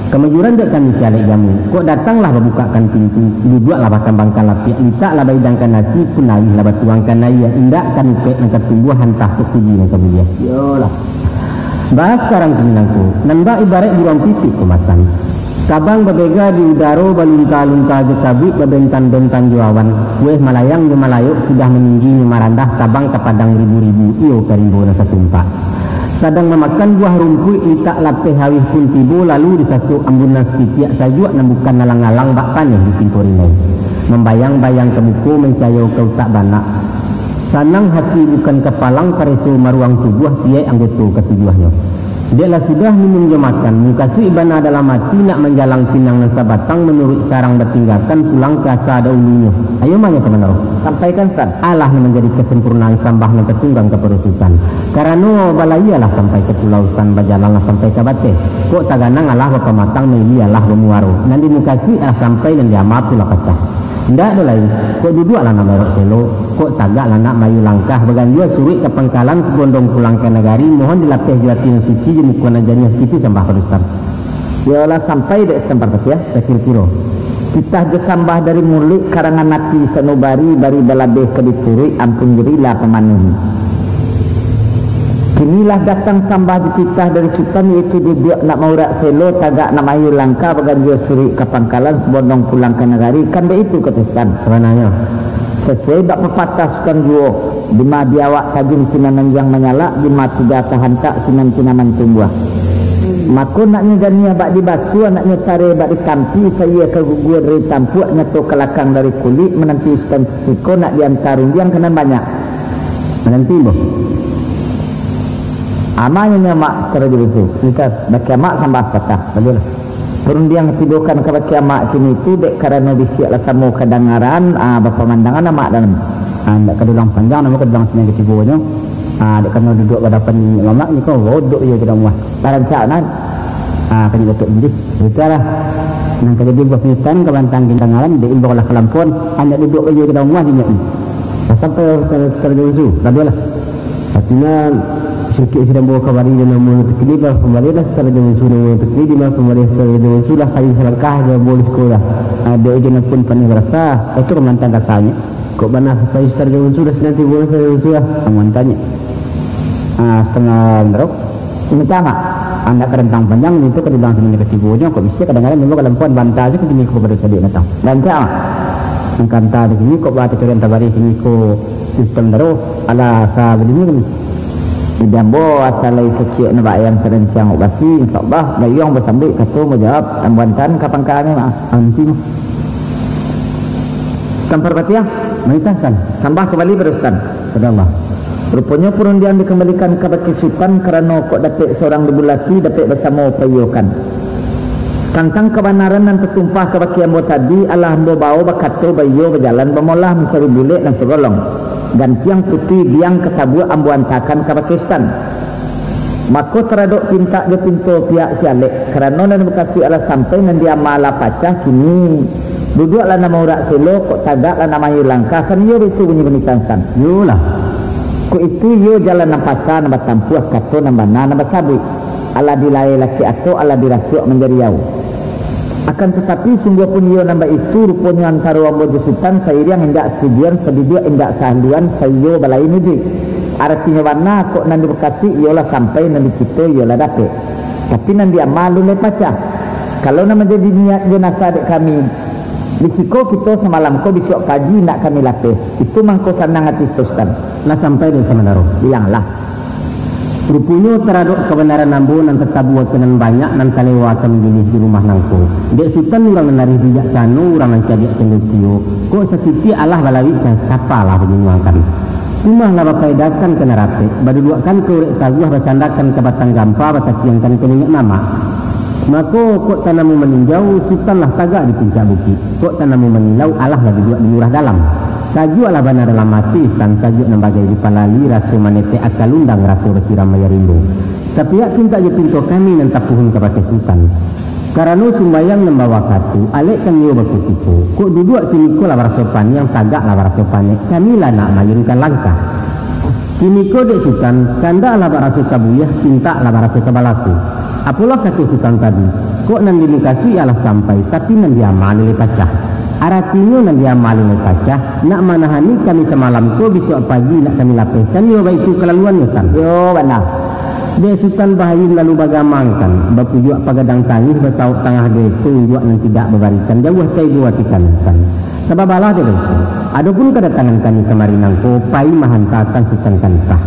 Kamujuran dek kami si alek jamu, kok datanglah babukakkan pintu, duduaklah bakambangkan lapiak, litaklah baidangkan nasi, punawihlah batuangkan aia, indak kanupek nan ka tumbuah, antah kok kuji nan ka buliah. Iyolah. Baa sakarang kini nangko, nan bak ibaraik buruang pipik kamasan. Tabang babega di udaro, balunta-lunta jo kabuik, babentan-bentan jo awan. Kueh malayang jo malayok, sudah maninggi nyo marandah, tabang ka padang ribu-ribu, iyo ka rimbo nan satumpak. Sadang mamakan buah rumpuik, litak lapeh awih pun tibo, lalu disasuak ambunan satitiak, sajuak nan bukan alang-alang, bak paneh ditimpo rinai. Mambayang-bayang ka muko, mancayo ka utak banak. Sanang hati bukan kapalang, pareso maruang tubuah, siyaik anggoto katujuahnyo. Dek lah sudah minum jo makan, mukasuik bana dalam ati, nak manjalang pinang nan sabatang, manuruik sarang batinggakan, pulang ka asa daulunyo. Ayo mano ka manaroh? Sampaikan, Sutan. Alah nan manjadi kasampurnaan sambah nan tatunggang kapado Sutan. Karano balayia lah sampai ka pulau, Sutan, bajalan lah sampai ka bateh. Kok taganang alah bapamatang, maili alah bamuaro. Nan dimukasuik lah sampai, nan diama tu lah pacah. Indak ado lai, kok duduak lah nak maerok selo, kok tagak lah nak maayun langkah, baganjua suruik ka pangkalan, sabondong pulang ka nagari, mohon dilapeh jo ati nan suci, jo muko nan janiah, itu sambah pado Sutan. Iyolah, sampai dek Sutan Parpatiah? Sakiro-kiro. Titah jo sambah dari muluik, karangan ati sanubari, bari balabeh ka dituruik, ampun jo rila pamanuhi. Kini lah datang sambah jo titah dari Sutan, yaitu duduak nak maurak selo, tagak nak maayun langkah, baganjua suruik ka pangkalan, sabondong pulang ka nagari, kan baitu kato Sutan? Sabananyo. Sasuai bak papatah Sutan juo, dima di awak tajun sinan anjiang manyalak, dima tiga tahantak sinan cinaman tumbuah. Mako naknyo janiah bak dibaso, naknyo sareh bak ditampi, saiya ka gugua dari tampuak, nyato ka lakang dari kulik, mananti Sutan siko nak dianta rundiang ka nan banyak. Mananti, Ambo. Amanyo nyo, Mak, Surajo Bunsu. Bake Amak sambah patah. Badualah. Parundiang tibokan kabake Amak kini tu, dek karano bisiak lah samo kadangaran, ah, bapamandangan Amak dalam. Ah, indak ka dulang panjang, namo ka dulang sinan katibonyo. Ah, dek karano duduak badapan mamak ni ko, rodok iyo ka dalam rumah. Barancak, Nan. Ah, kanyo Datuak Bindih. Itulah. Nan ka jadi buah pisan ka bantang kadangaran, dek imbau lah kalampauan, handak duduak iyo ka dalam rumah dinyo ni. Lah sampai ka, ka, ka Surajo Bunsu, badualah. Artinyo, sirikik sidang bawa kabari jo namo nan takini, balah pambali lah Surajo Bunsu namo nan takini, di malah pambali Surajo Bunsu lah kayu salangkah jo boleh sekolah. Ado ujan pun paneh barasa, itu ka mantang kasanyo. Kok bana sampai Surajo Bunsu dah sinan tibo Surajo Bunsu lah, ka mantangnyo. Ah, satangah barok. Minta, Mak. Andak karantang panjang, itu ka dulang sinan katibonyo, kok bisiak kadangaran, namo kalampuan banta se kini ko pado sadiak datang. Rancak, Mak. Nan kanta di sini kok baa taturuan tabari sini ko sistem taruih, alah asa badiri kami. Di ambo asa lai kecek na bak ayam sarancang wak basi, insyaallah, bayuang basambuik kato bajawab, ambo antaan ka pangkalannyo, Mak. Anti, Mak. Sutan Parpatiah, manitahkan. Sambah kabali pado Sutan. Pado Allah. Ruponyo parundiang dikambalikan kabake Sutan, karano kok dapek surang dibulati, dapek basamo paiyokan. Tantang kabanaran nan tatumpah kabake ambo tadi, alah ambo bawo bakato baiyo bajalan bamolah mancari bulek nan sagolong. Gantiang putui biang ka sabuak ambo antakan kabake Sutan. Mako taradok pintak jo pinto pihak si alek, karano nan mukasuik alah sampai, nan diama lah pacah, kini duduaklah nan maurak selo, kok tagaklah nan maayun langkah, kan iyo baitu bunyi panitah Sutan. Iyolah. Kok itu iyo jalan nan pasa nan batampuah, kato nan bana nan basabuik. Alah dilae lakek atok, alah dirasuak manjadi yau. Akan tatapi, sungguahpun iyo nan baitu, ruponyo antaro ambo jo Sutan sairiang indak satujuan, saduduak indak sahaluan, saiyo balain iduik. Aratinyo bana, kok nan di Bakasi iyo lah sampai, nan di kito iyo lah dapek. Tapi nan di ama alun lai pacah. Kalau nan manjadi niat jo nasa dek kami, di siko kito samalam ko, bisuak pagi nak kami lapeh. Itu mangko sanang ati Sutan. Lah sampai dek Samandaro? Bianglah. Ruponyo taradok kabanaran ambo nan tatabua ka nan banyak, nan talewa ka mangilih di rumah nangko. Dek Sutan urang nan arih bijaksano, urang nan cadiak cando kio, kok satitiak alah balawik ka kapa lah bagunuangkan. Rumah lah bapaedakan ka nan rapek, baduduakkan ka urek taguah, basandakan ka batang gampa, batakiangkan ka niniak mamak. Mako, kok tanamu maninjau, Sutan lah tagak di puncak bukik. Kok tanamu mangilau, alah lah duduak di lurah dalam. Sajuak lah bana dalam ati, Sutan, sajuak nan bagai di palali, raso manetek aka lundang, raso basiram aia rimbo. Sapiak pintak jo pinto kami nan tapuhun ka bakeh Sutan. Karano sumbayang nan bawakatu, alek kan iyo bakutiko, kok duduak kiniko lah baraso paniang, tagak lah baraso panek, kami lah nak maayunkan langkah. Kiniko dek Sutan, kandak lah baraso ka buliah, pintak lah baraso ka balaku. Apolah kato Sutan tadi, kok nan di mukasuik alah sampai, tapi nan di ama lai pacah. Aratinyo nan di ama lai pacah, nak manahani kami samalam ko, bisuak pagi nak kami lapehkan, iyo baitu kalaluannyo, Tan. Iyo, bana. Dek Sutan baayun lalu bagamangkan, bapujuak pagadang tangih, basauk tangah geto, unjuak nan tidak babarikan, jauah taibo ati kami, Tan. Sababalah dek itu. Adopun kadatangan kami kamari nangko, pai mahantakan Sutan ka Nitah.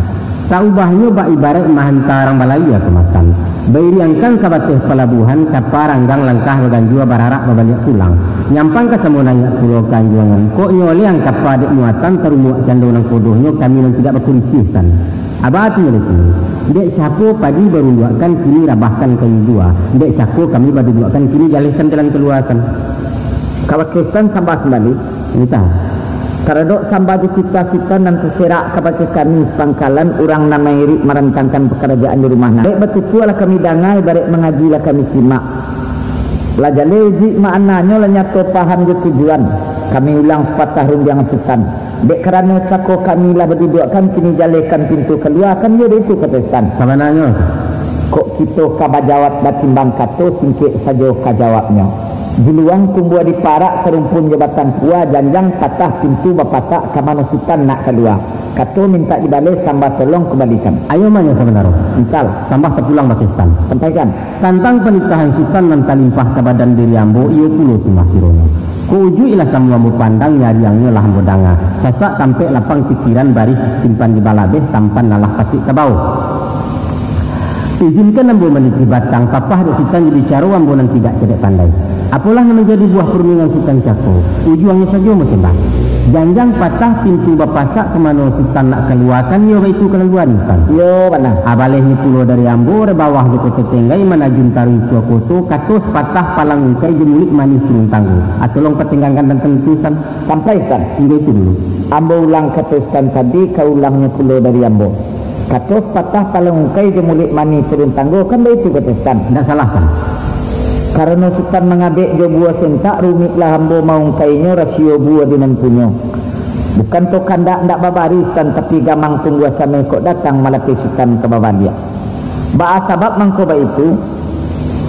Saubahnyo bak ibaraik mahanta urang balayia ka makan. Bairiangkan sabateh palabuahan, kapa ranggang langkah baganjua, bararak babaliak pulang. Nyampang ka samo naiak pulo ka anjuangan, kok nyo liang kapa dek muatan, tarumuak cando nan kodohnyo, kami nan tidak bakuricih, Tan. Aba atinyo dek kini, dek siapo padi barunduakkan, kini rabahkan kayu jua, dek cako kami baduduakkan, kini jalehkan jalan kalua, Tan. Ka bakeh Sutan sambah sambali. Nitah. Taradok sambah jo cita-cita nan taserak ka bakeh kami, sapangkalan urang nan mairik marantangkan pakarajaan di rumah nan. Barek batutuak lah kami danga, barek mangaji lah kami simak. Lah jaleh iduik maknanyo, lah nyato paham jo tujuan. Kami ulang sapatah rundiang Sutan. Dek karano cako kami lah baduduakkan, kini jalehkan pintu kalua, kan iyo dek itu kato Sutan. Sabananyo, kok kito ka bajawab batimbang kato, singkek sajo ka jawabnyo. Juluang tumbuah di parak, sarumpun jo batang pua, janjang patah pintu bapasak, ka mano Sutan nak kalua. Kato mintak dibaleh, sambah tolong kumbalikan. Ayo manyo sabanaro. Misal. Sambah tapulang bakeh Sutan. Sampaikan. Tantang panitahan Sutan nan talimpah ka badan diri ambo, iyo pulo sumbah kironyo. Kok ujuik lah samo ambo pandang, nyariangnyo lah ambo danga. Sasak tampek lapang pikiran, barih simpan di balabeh, tampan lalah patik ka bawah. Izinkan ambo manitih batang, papah dek Sutan jo bicaro ambo nan tidak cadiak pandai. Apolah nan manjadi buah parumiangan Sutan cako, ujuangnyo sajo ambo sambah. Janjang patah pintu bapasak, ka mano Sutan nak kalua, kan iyo baitu kalaluan, Tan. Iyo, bana. Abalehnyo pulo dari ambo, dari bawah jo Koto Tenggai, manajun taruih ka koto, kato sapatah palang ungkai, jo muluik manih turun tanggo. Ah, tolong patenggangkan tantang itu, Tan. Sampai, Tan. Hinggo itu dulu. Ambo ulang kato Sutan tadi, ka ulangnyo pulo dari ambo. Kato sapatah palang ungkai, jo muluik manih turun tanggo, kan baitu kato Sutan? Indak salah, Tan. Karano Sutan mangabek jo buah sentak, rumiklah ambo maungkainyo, rasio buah di nan punyo. Bukan to kandak ndak babarisan, tapi gamang tungguah sameh kok datang malapeh Sutan ka babaliak. Baa sabab mangko baitu?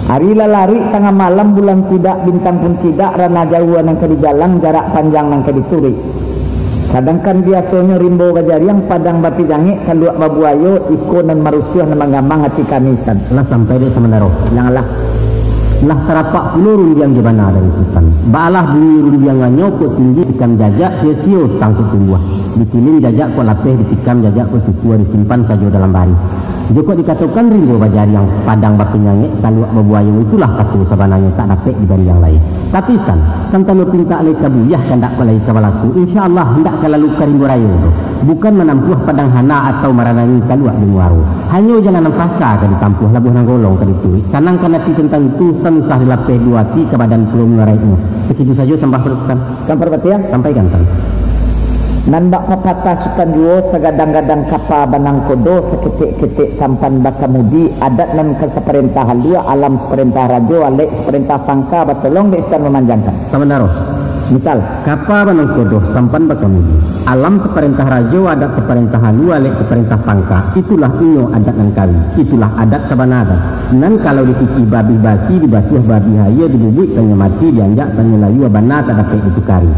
Ari lah laruik tangah malam, bulan tidak, bintang pun tidak, ranah jauah nan ka dijalang, jarak panjang nan ka dituruik. Sadangkan biasonyo rimbo bajariang, padang bapijangek, kaluak babuayo, iko nan marusuah, nan manggamang ati kami, Tan. Lah sampai dek Samandaro. Janganlah. Lah tarapak pulo rundiang jo bana dari Sutan. Baalah bunyi rundiangannyo, kok tinggi tikam jajak, sio-sio tangkok tumbuah. Dikiling jajak kok lapeh, ditikam jajak kok cukua, disimpan sajo dalam barih. Jokok dikatokan rimbo bajariang, padang bapijangek, kaluak babuayo, itulah kato sabananyo, tak dapek digandiang lai. Tapi, Tan, santano pintak lai ka buliah, kandak kok lai ka balaku, insya Allah indak ka lalu ka rimbo rayo doh. Bukan manampuah padang hana atau maranangi kaluak di muaro. Hanyo jalan nan pasa ka ditampuah, labuah nan golong ka dituruik. Sanangkan ati tantang itu, Tan, usah dilapeh duo ati, ka badan pulo mangaraiknyo. Sakitu sajo sambah Sutan. Kan Parpatiah? Sampaikan, Tan. Nan bak papatah Sutan juo, sagadang-gadang kapa banangkodo, saketek-ketek sampan bakamudi, adat nan ka saparentah alua, alam saparentah rajo, alek saparentah sangka, batolong dek Sutan mamanjangkan. Samandaro. Misal, kapa banangkodoh sampan bakamudi. Alam saparentah rajo, adat saparentah alu, alek saparentah pangka, itulah inyo adat nan kawi, itulah adat sabana adat. Nan kalau dititih babih basi, dibasuah babih aia, dibubuik tanyo mati, dianjak tanyo layua, bana tak dapek ditukari.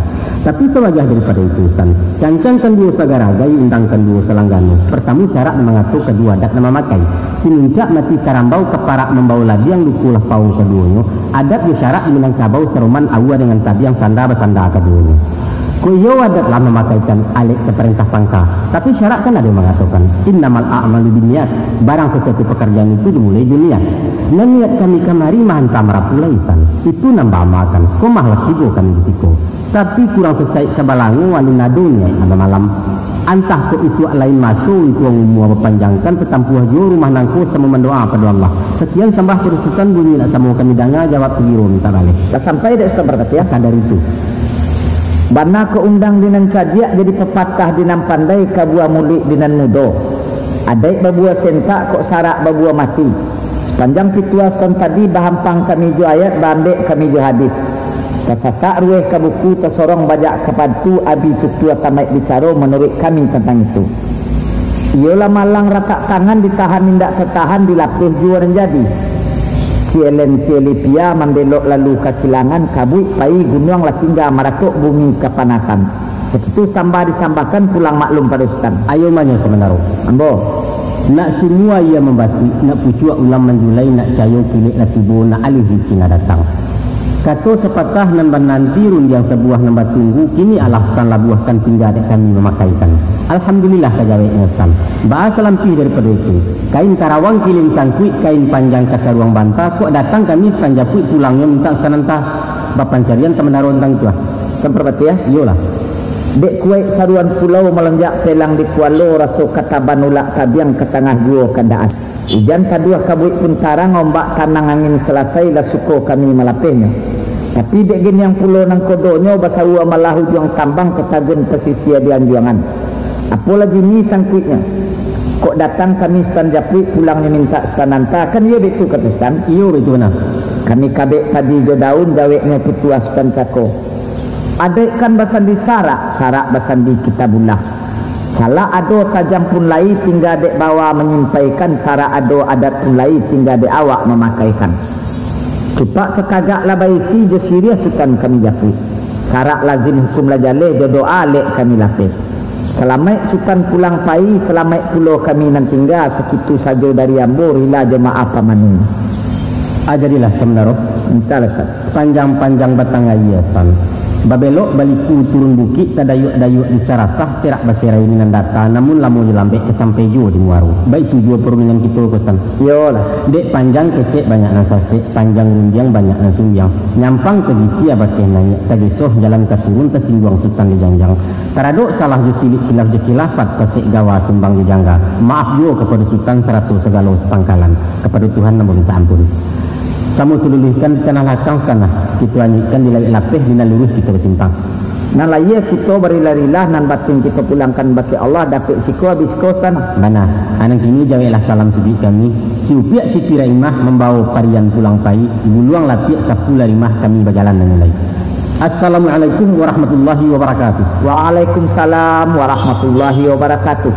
Tapi sawajah daripado itu, San, cancangkan duo sagaragai, undangkan duo salanggano. Partamo syarak nan mangato kaduo adat nan mamakai. Sinuncak mati karambau, kaparak mambao ladiang, luko lah pao kaduonyo, adat jo syarak di Minangkabau saroman aua dengan tabiang, sanda basanda kaduonyo. Kok iyo adat lah mamakaikan alek saparentah pangka, tapi syarak kan ado mangatokan, "Innamal a'malu binniyat," barang sasuatu pakarjaan itu dimulai jo niat. Nan niat kami kamari mahanta marapulai, San, itu nan baamalkan, ko mah lah tibo kami di siko. Tapi kurang sasaik sabalango, alun ado niaik nan bamalam. Antah kok isuak lain maso, untuang umua bapanjangkan, tatampuah juo rumah nangko samo mandoa pado Allah. Sakian sambah pado Sutan, bunyi nak samo kami danga, jawab sagiro mintak baleh. Lah sampai dek Sutan Parpatiah? Maka dari itu, bana kok undang di nan cadiak, jadi papatah di nan pandai, kabuah muluik di nan mudo. Adaik babuah sentak, kok sarak babuah mati. Sapanjang pituah Sutan tadi, bahampang kami jo ayat, baambek kami jo hadis. Tasasak ruweh ka buku, tasorong bajak ka patu, abi tutua tamaik bicaro manuruik kami tantang itu. Iyolah malang ratak tangan, ditahan indak tatahan, dilapeh juo nan jadi. Sielen sielipia mambelok lalu ka kilangan, kabuik pai gunuang lah tingga marakok bumi kapanasan. Sakitu sambah disambahkan, pulang maklum pado Sutan. Ayo manyo samanaro. Ambo. Nak sumua aia mambasuik, nak pucuak ulam manjulai, nak cayo kilek lah tibo, nak alih licin lah datang. Kato sapatah nan bananti, rundiang sabuah nan batunggu, kini alah Sutan labuahkan, tingga dek kami mamakaikan. Alhamdulillah, ka jaweknyo Sutan. Baa salampih daripado itu? Kain karawang kilin sangkuik, kain panjang kasaruang banta, kok datang kami Sutan japuik, pulangnyo mintak Sutan anta. Bapancarian samanaro tantang itu, ah. Sutan Parpatiah? Iyolah. Dek kuaik saruan pulau, malonjak pelang di kualo, raso kataban ulak tabiang, ka tangah juo kandaan. Ujan saduah kabuik pun tarang, ombak tanang angin salasai, lah suko kami malapehnyo. Tapi dek giniang pulo nangkodonyo, basaua malah ujuang tambang, ka tagun pasisia di anjuangan. Apo lah jini sangkuiknyo? Kok datang kami Sutan japuik, pulangnyo mintak Sutan anta, kan iyo baitu kato Sutan? Iyo, baitu bana. Kami kabek padi jo daun, jaweknyo pituah Sutan cako. Adaik kan basandi sarak, sarak basandi kitabullah. Salak ado tajam pun lai, tingga dek bawa manyimpaikan, sarak ado adat pun lai, tingga dek awak mamakaikan. Cupak sakagak lah baisi, jo siriah Sutan kami japuik. Sarak lazim hukum lah jaleh, jo doa lek kami lapeh. Salamaik Sutan pulang pai, salamaik pulo kami nan tingga, sakitu sajo dari ambo, rila jo maaf pamanungnyo. Ah, jadilah samanaro. Mintalah, Sutan. Panjang-panjang batang aia, Sutan. Babelok baliku turun bukik, tadayuak-dayuak di Sarasah, perak baserai di nan data, namun lamo jo lambek ka sampai juo di muaro. Baitu juo parundingan kito ko, Sutan. Iyolah. Dek panjang kecek banyak nan sasek, panjang rundiang banyak nan sumbiang. Nyampang tagisia bakeh naiak, tagesoh jalan ka turun, tasingguang Sutan di janjang. Taradok salah jo silik, kilaf jo kilafat, tasek gawa sumbang jo jangga. Maaf juo kapado Sutan sarato sagalo sapangkalan. Kapado Tuhan ambo mintak ampun. Samo tululuihkan di tanah lakang Sutan, kito anyuikkan di lauik lapeh, di nan luruih kito basimpang. Nan lahia kito barila-rila, nan batin kito pulangkan bakeh Allah, dapek siko abih siko Sutan. Bana, a nan kini jaweklah salam siduik kami, si Upiak Siti Raimah mambawo parian pulang pai, buluang lapiak sapu larimah, kami bajalan nan mulai. Assalamualaikum warahmatullahi wabarakatuh. Waalaikumsalam warahmatullahi wabarakatuh.